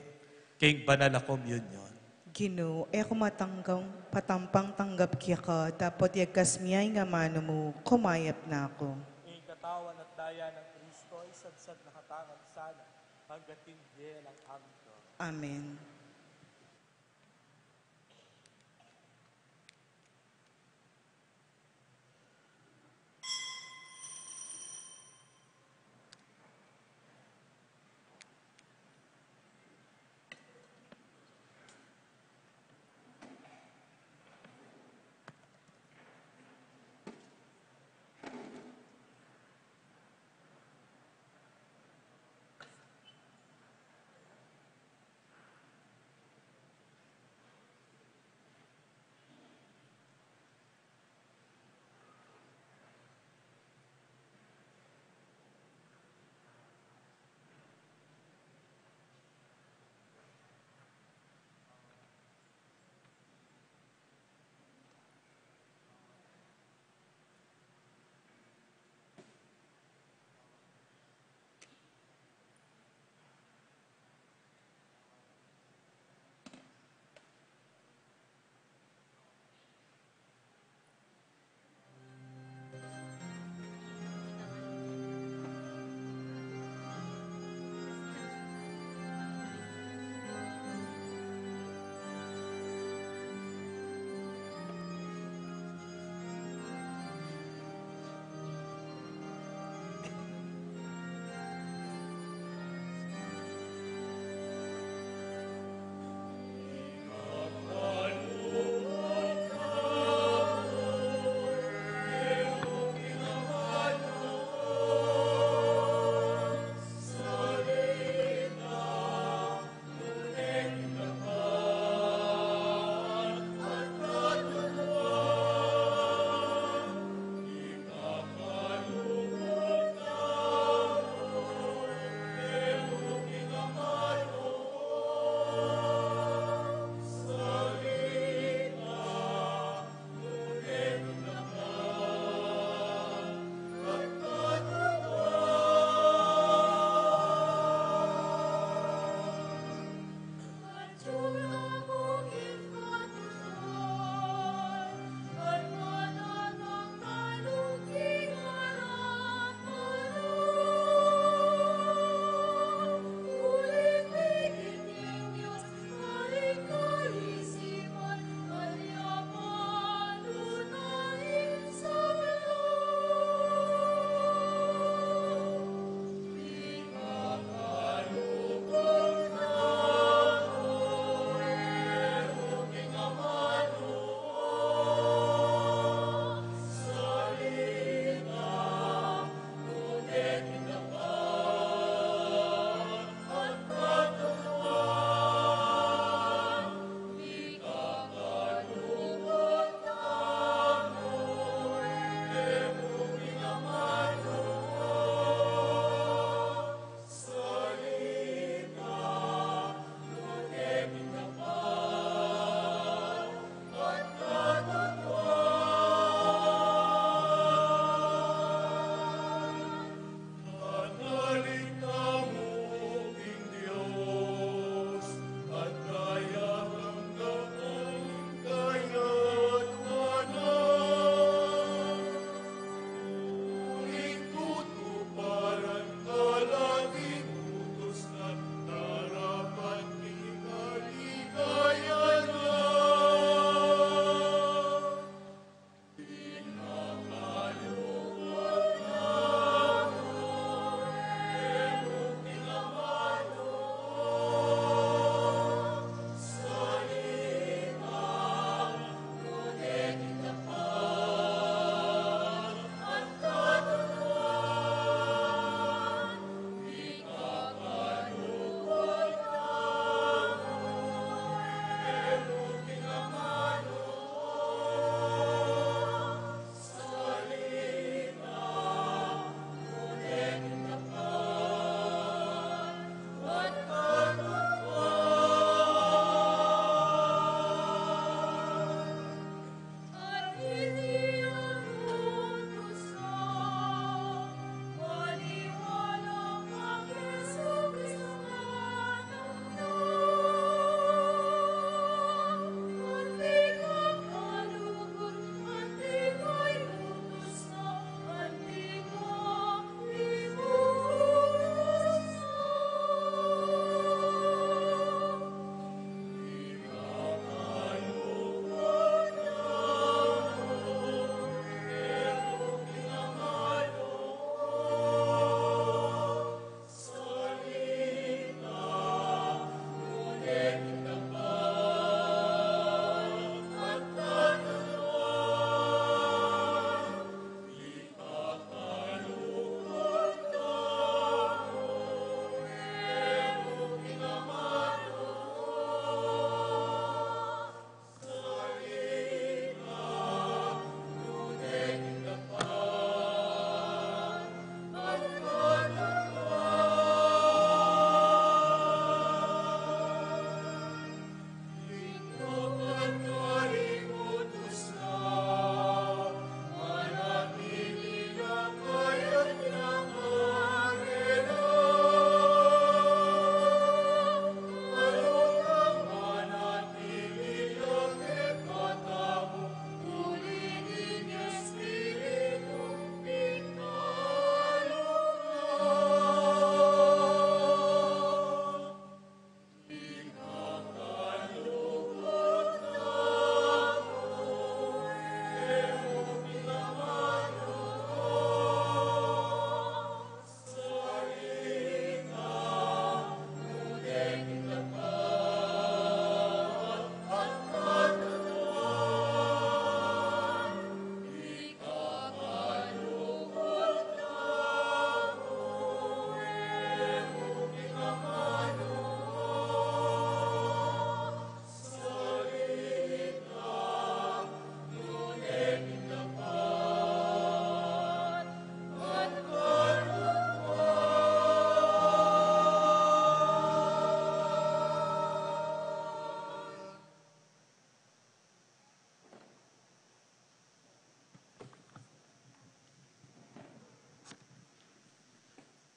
king banal a komunyon. Ginu, e ku matanggap, patampang tanggap keka, dapot iagkas mi ya ing amanu mu, kumayap na ku. Ing katawan at daya nang Kristo, isadsad na katamu sana angga king bie alang angga. Amen.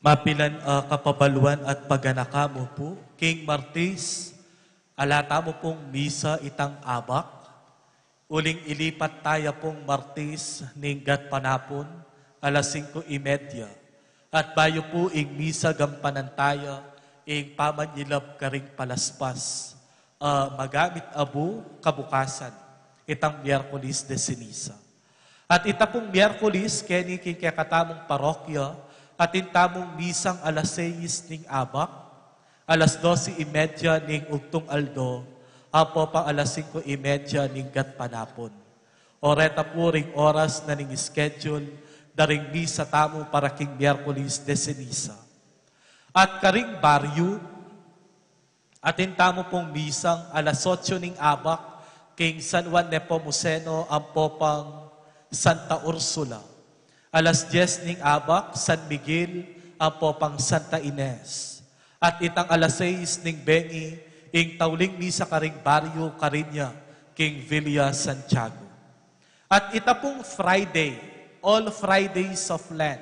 Mapilan a kapabaluan at paganaka mu pu, king Martis, ala tamu pung misa itang abak, uling ilipat taya pung Martis ning gatpanapun, alas singko y media, at bayu pu ing misa gampanan taya ing pamanyilab karing palaspas, a magamit abu kabukasan, itang Miyerkulis de Ceniza. At ita pung Miyerkulis, keni king kekatamung parokya, atin tamung misang alas seis ning abak, alas dose y media ning ugtung aldo, ampo pang alas singko y media ning gatpanapun. O reta pu ring oras na ning schedule da ring misa tamu para king Miyerkulis de Ceniza. At karing baryu, atin tamu pung misang alas otso ning abak king San Juan Nepomuceno ampo pang Santa Ursula, alas dies ning abak San Miguel ampo pang Santa Ines, at itang alas seis ning bengi ing tauling misa karing baryu Cariña king Villa Santiago. At ita pung Friday, all Fridays of Lent,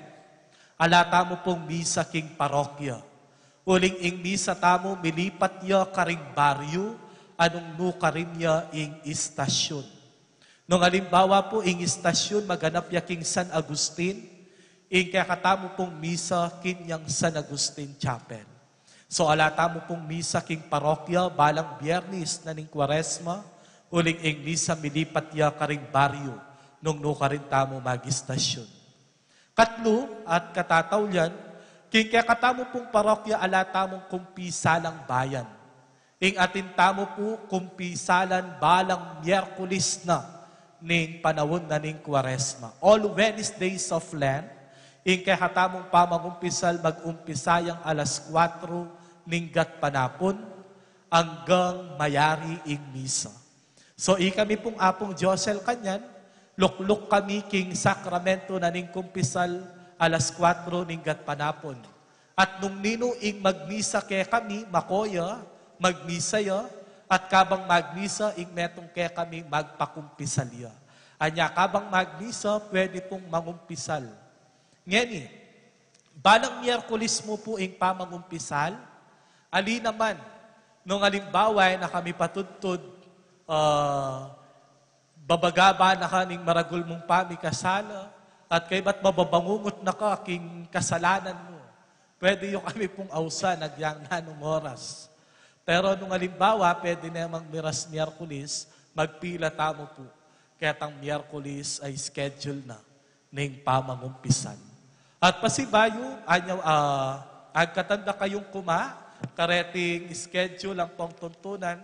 ala tamu pung misa king parokya. Uling ing misa tamu milipat ya karing baryu, a nung nukarin ya ing istasyun. Nung alimbawa pu ing istasyun maganap ya king San Agustin, ing kekatamu pung misa kinyang San Agustin Chapel. So ala tamu pung misa king parokya balang Biyernis na ning Kuaresma, uling ing misa milipat ya karing baryu nung nukarin tamu magistasyun. Katlu at katataulian, king kekatamu pung parokya ala tamung kumpisalang bayan. Ing atin tamu pu kumpisalan balang Miyerkulis na ning panaun na ning Kuaresma. All Wednesdays of Lent, ing kekatamung pamangumpisal mag-umpisa yang alas kuwatro ning gatpanapun anggang mayari ing misa. So ikami pung Apung Josel kanyan, lukluk kami king sakramento na ning kumpisal alas kuwatro ning gatpanapun. At nung ninu ing magmisa kekami, mako ya, magmisa ya, at kabang magmisa ing metung kekami magpakumpisal ya. Anya kabang magmisa, pwede pung mangumpisal. Ngeni, balang Miyerkulis mu pu ing pamangumpisal, ali naman, nung alimbawa e na kami patudtud, ah, babagaba na ka ning maragul mung pamikasala, at kaybat mababangungut na ka king kasalanan mu, pwede yu kami pung ausan agyang nanung oras. Pero nung alimbawa, pwede namang miras Miyerkulis, magpila tamu pu ketang Miyerkulis a schedule na ning pamangumpisan. At pasibayu, anyaw, ah, agkatan da kayung kuma kareting schedule ampong tuntunan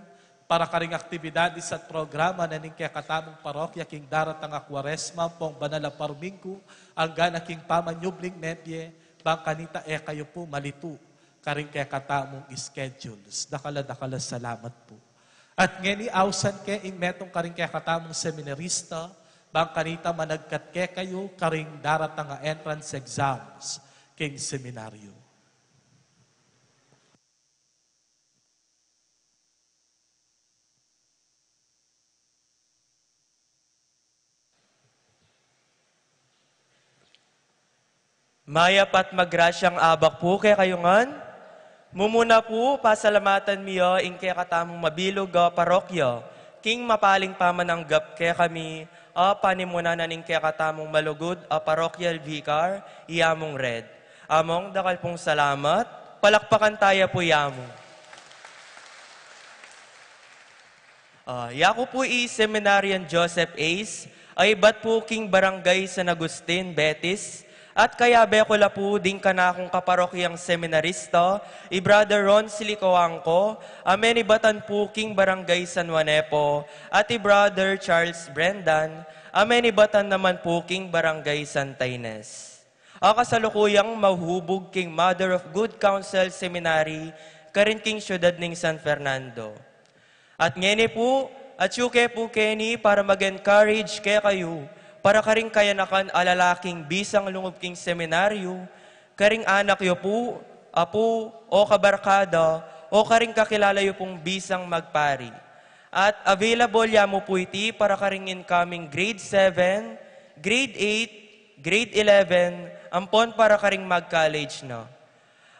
para karing aktibidades at programa na ning kekatamung parokya king daratang a Kuaresma ampong banal a parminggu, anggana king pamanyubling mebie, bang kanita e kayu pu malitu karing kekatamung schedules. Dakal a dakal a salamat pu. At ngeni ausan ke ing metung karing kekatamung seminarista, bang kanita managkat kekayu karing daratang a entrance exams king seminaryo. Mayap at magrasyang abak pu kekayu ngan. Mumuna pu, pasalamatan mi ya ing kekatamung mabilug a parokya king mapaling pamananggap kekami a panimunan na ning kekatamung malugud a parokyal vicar, i Among Red. Among, dakal pung salamat. Palakpakan taya pu i Among. Ah, yaku pu i Seminarian Joseph Ace, a ibat pu king Barangay San Agustin, Betis, at kayabe ku la pu ding kanakung kaparokyang seminarista, i Brother Ron Silicoangco, a menibatan pu king Barangay San Juanepo, at i Brother Charles Brendan, a menibatan naman pu king Barangay Santa Ines, a kasalukuyang mahubug king Mother of Good Counsel Seminary, karin king syudad ning San Fernando. At ngeni pu, atyu ke pu keni para mag-encourage kekayu, para karing kayanakan a lalaking bisang lungub king seminaryo, karing anak yu pu, apu, o kabarkada, o karing kakilala yu pung bisang magpari. At available ya mu pu iti para karing incoming grade seven, grade eight, grade eleven, ampon para karing mag-college na.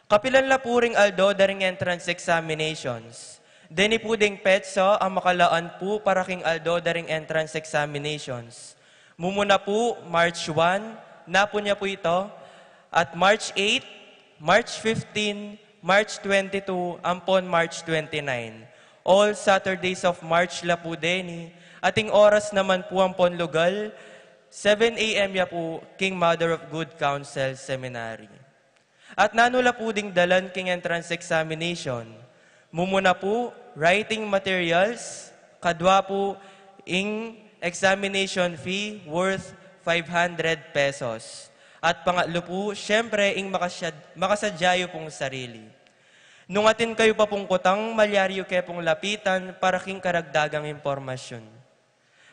Kapilan la pu ring aldo da ring entrance examinations? Deni pu ding petsa a makalaan pu para king aldo da ring entrance examinations. Mumuna pu, March one, napun ya pu ita, at March eight, March fifteen, March twenty-two, ampon March twenty-nine. All Saturdays of March la pu deni, at ing oras naman pu ampon lugal, seven A M ya pu king Mother of Good Counsel Seminary. At nanu la pu ding dalan king entrance examination? Mumuna pu, writing materials, kadwa pu ing examination fee worth five hundred pesos. At pangatlu pu, siyempre, ing makasad-, makasadya yu pung sarili. Nung atin kayu pa pung kutang, malyari yu ke pung lapitan para king karagdagang impormasyun.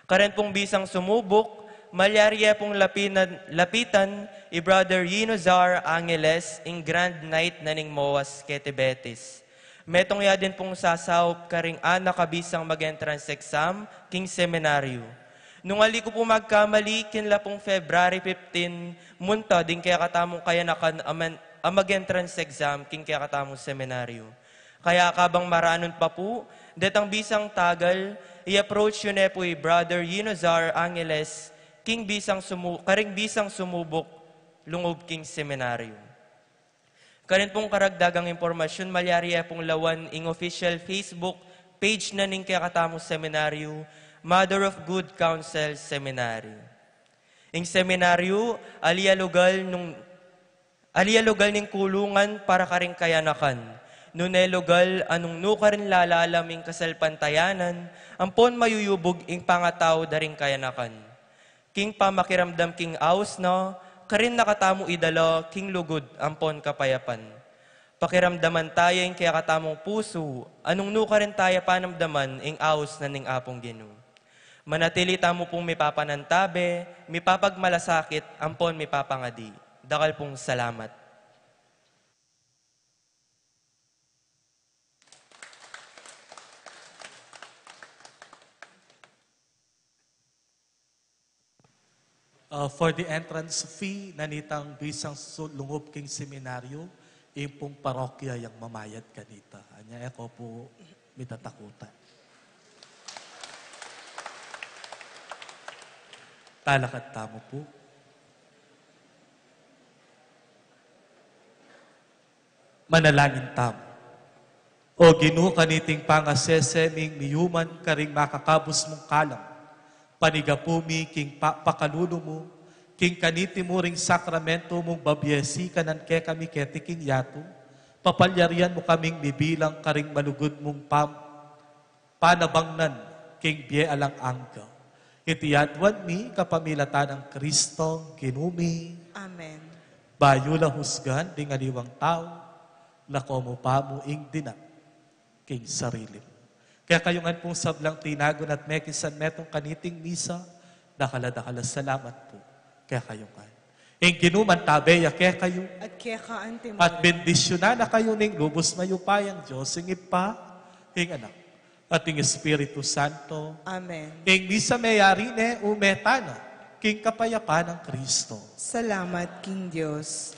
Karin pung bisang sumubuk, malyari ye pung lapinan, lapitan i Brother Yinozar Angeles, ing Grand Knight na ning MOAS keti Betis. Metung ya din pung sasaup karing anak a bisang mag-entrance exam king seminaryu. Nung ali ku pu magkamali, kinla pung February fifteen, munta ding kekatamung kayanakan a man-, a mag-entrance exam king kekatamung seminaryu. Kaya kabang maranun pa pu detang bisang tagal, i-approach yu ne pu i Brother Yinozar Angeles, king bisang sumu-, karing bisang sumubuk lungub king seminaryu. Karin pung karagdagang impormasyun, malyari ye pung lawan ing official Facebook page na ning kekatamung seminaryu, Mother of Good Counsel Seminary. Ing seminaryu, ali ya lugal nung Ali ya lugal ning kulungan para karing kayanakan. Nune lugal a nung nukarin lalalam ing kasalpantayanan, ampon mayuyubug ing pangatau da ring kayanakan. King pamakiramdam king aus na, karin na katamu idala king lugud ampon kapayapan. Pakiramdaman taya ing kekatamung pusu, a nung nukarin taya panamdaman ing aus na ning Apung Ginu. Manatili tamu pung mipapanantabe, mipapagmalasakit, ampon mipapangadi. Dakal pung salamat. Uh, for the entrance fee, nanitang bisang su-, lungub king seminaryu, ing pung parokya yang mamayad kanita. Anya, e ko pu mitatakutan. Talakad tamu pu. Manalangin tamu. O Ginu, kaniting pangasese ming miyuman karing makakabus mung kalam, panigapu mi king pa-, pakalulu mu, king kaniti mu ring sakramento mung babiesi kanan kekami keti king yatu, papalyarian mu kaming mibilang karing malugud mung pam-, panabangnan king bie alang angga. Iti aduan mi kapamilatan nang Kristo, Ginu mi. Amen. Bayu la husgan ding aliwang tau, lako mu pa mu ing dinan king sarili mu. Kaya kayu ngan pung sablang tinagun at mekisan metung kaniting misa, dakal a dakal a salamat pu. Kaya kayu ngan. Ing Ginu mantabe ya kekayu. At keka antimurin. At bendisyunan na kayu ning lubus mayupayang Dios, ing Ibpa, ing Anak, at ing Espiritu Santo. Amen. Ing misa meyari ne, ume tana king kapayapan nang Kristo. Salamat king Dios.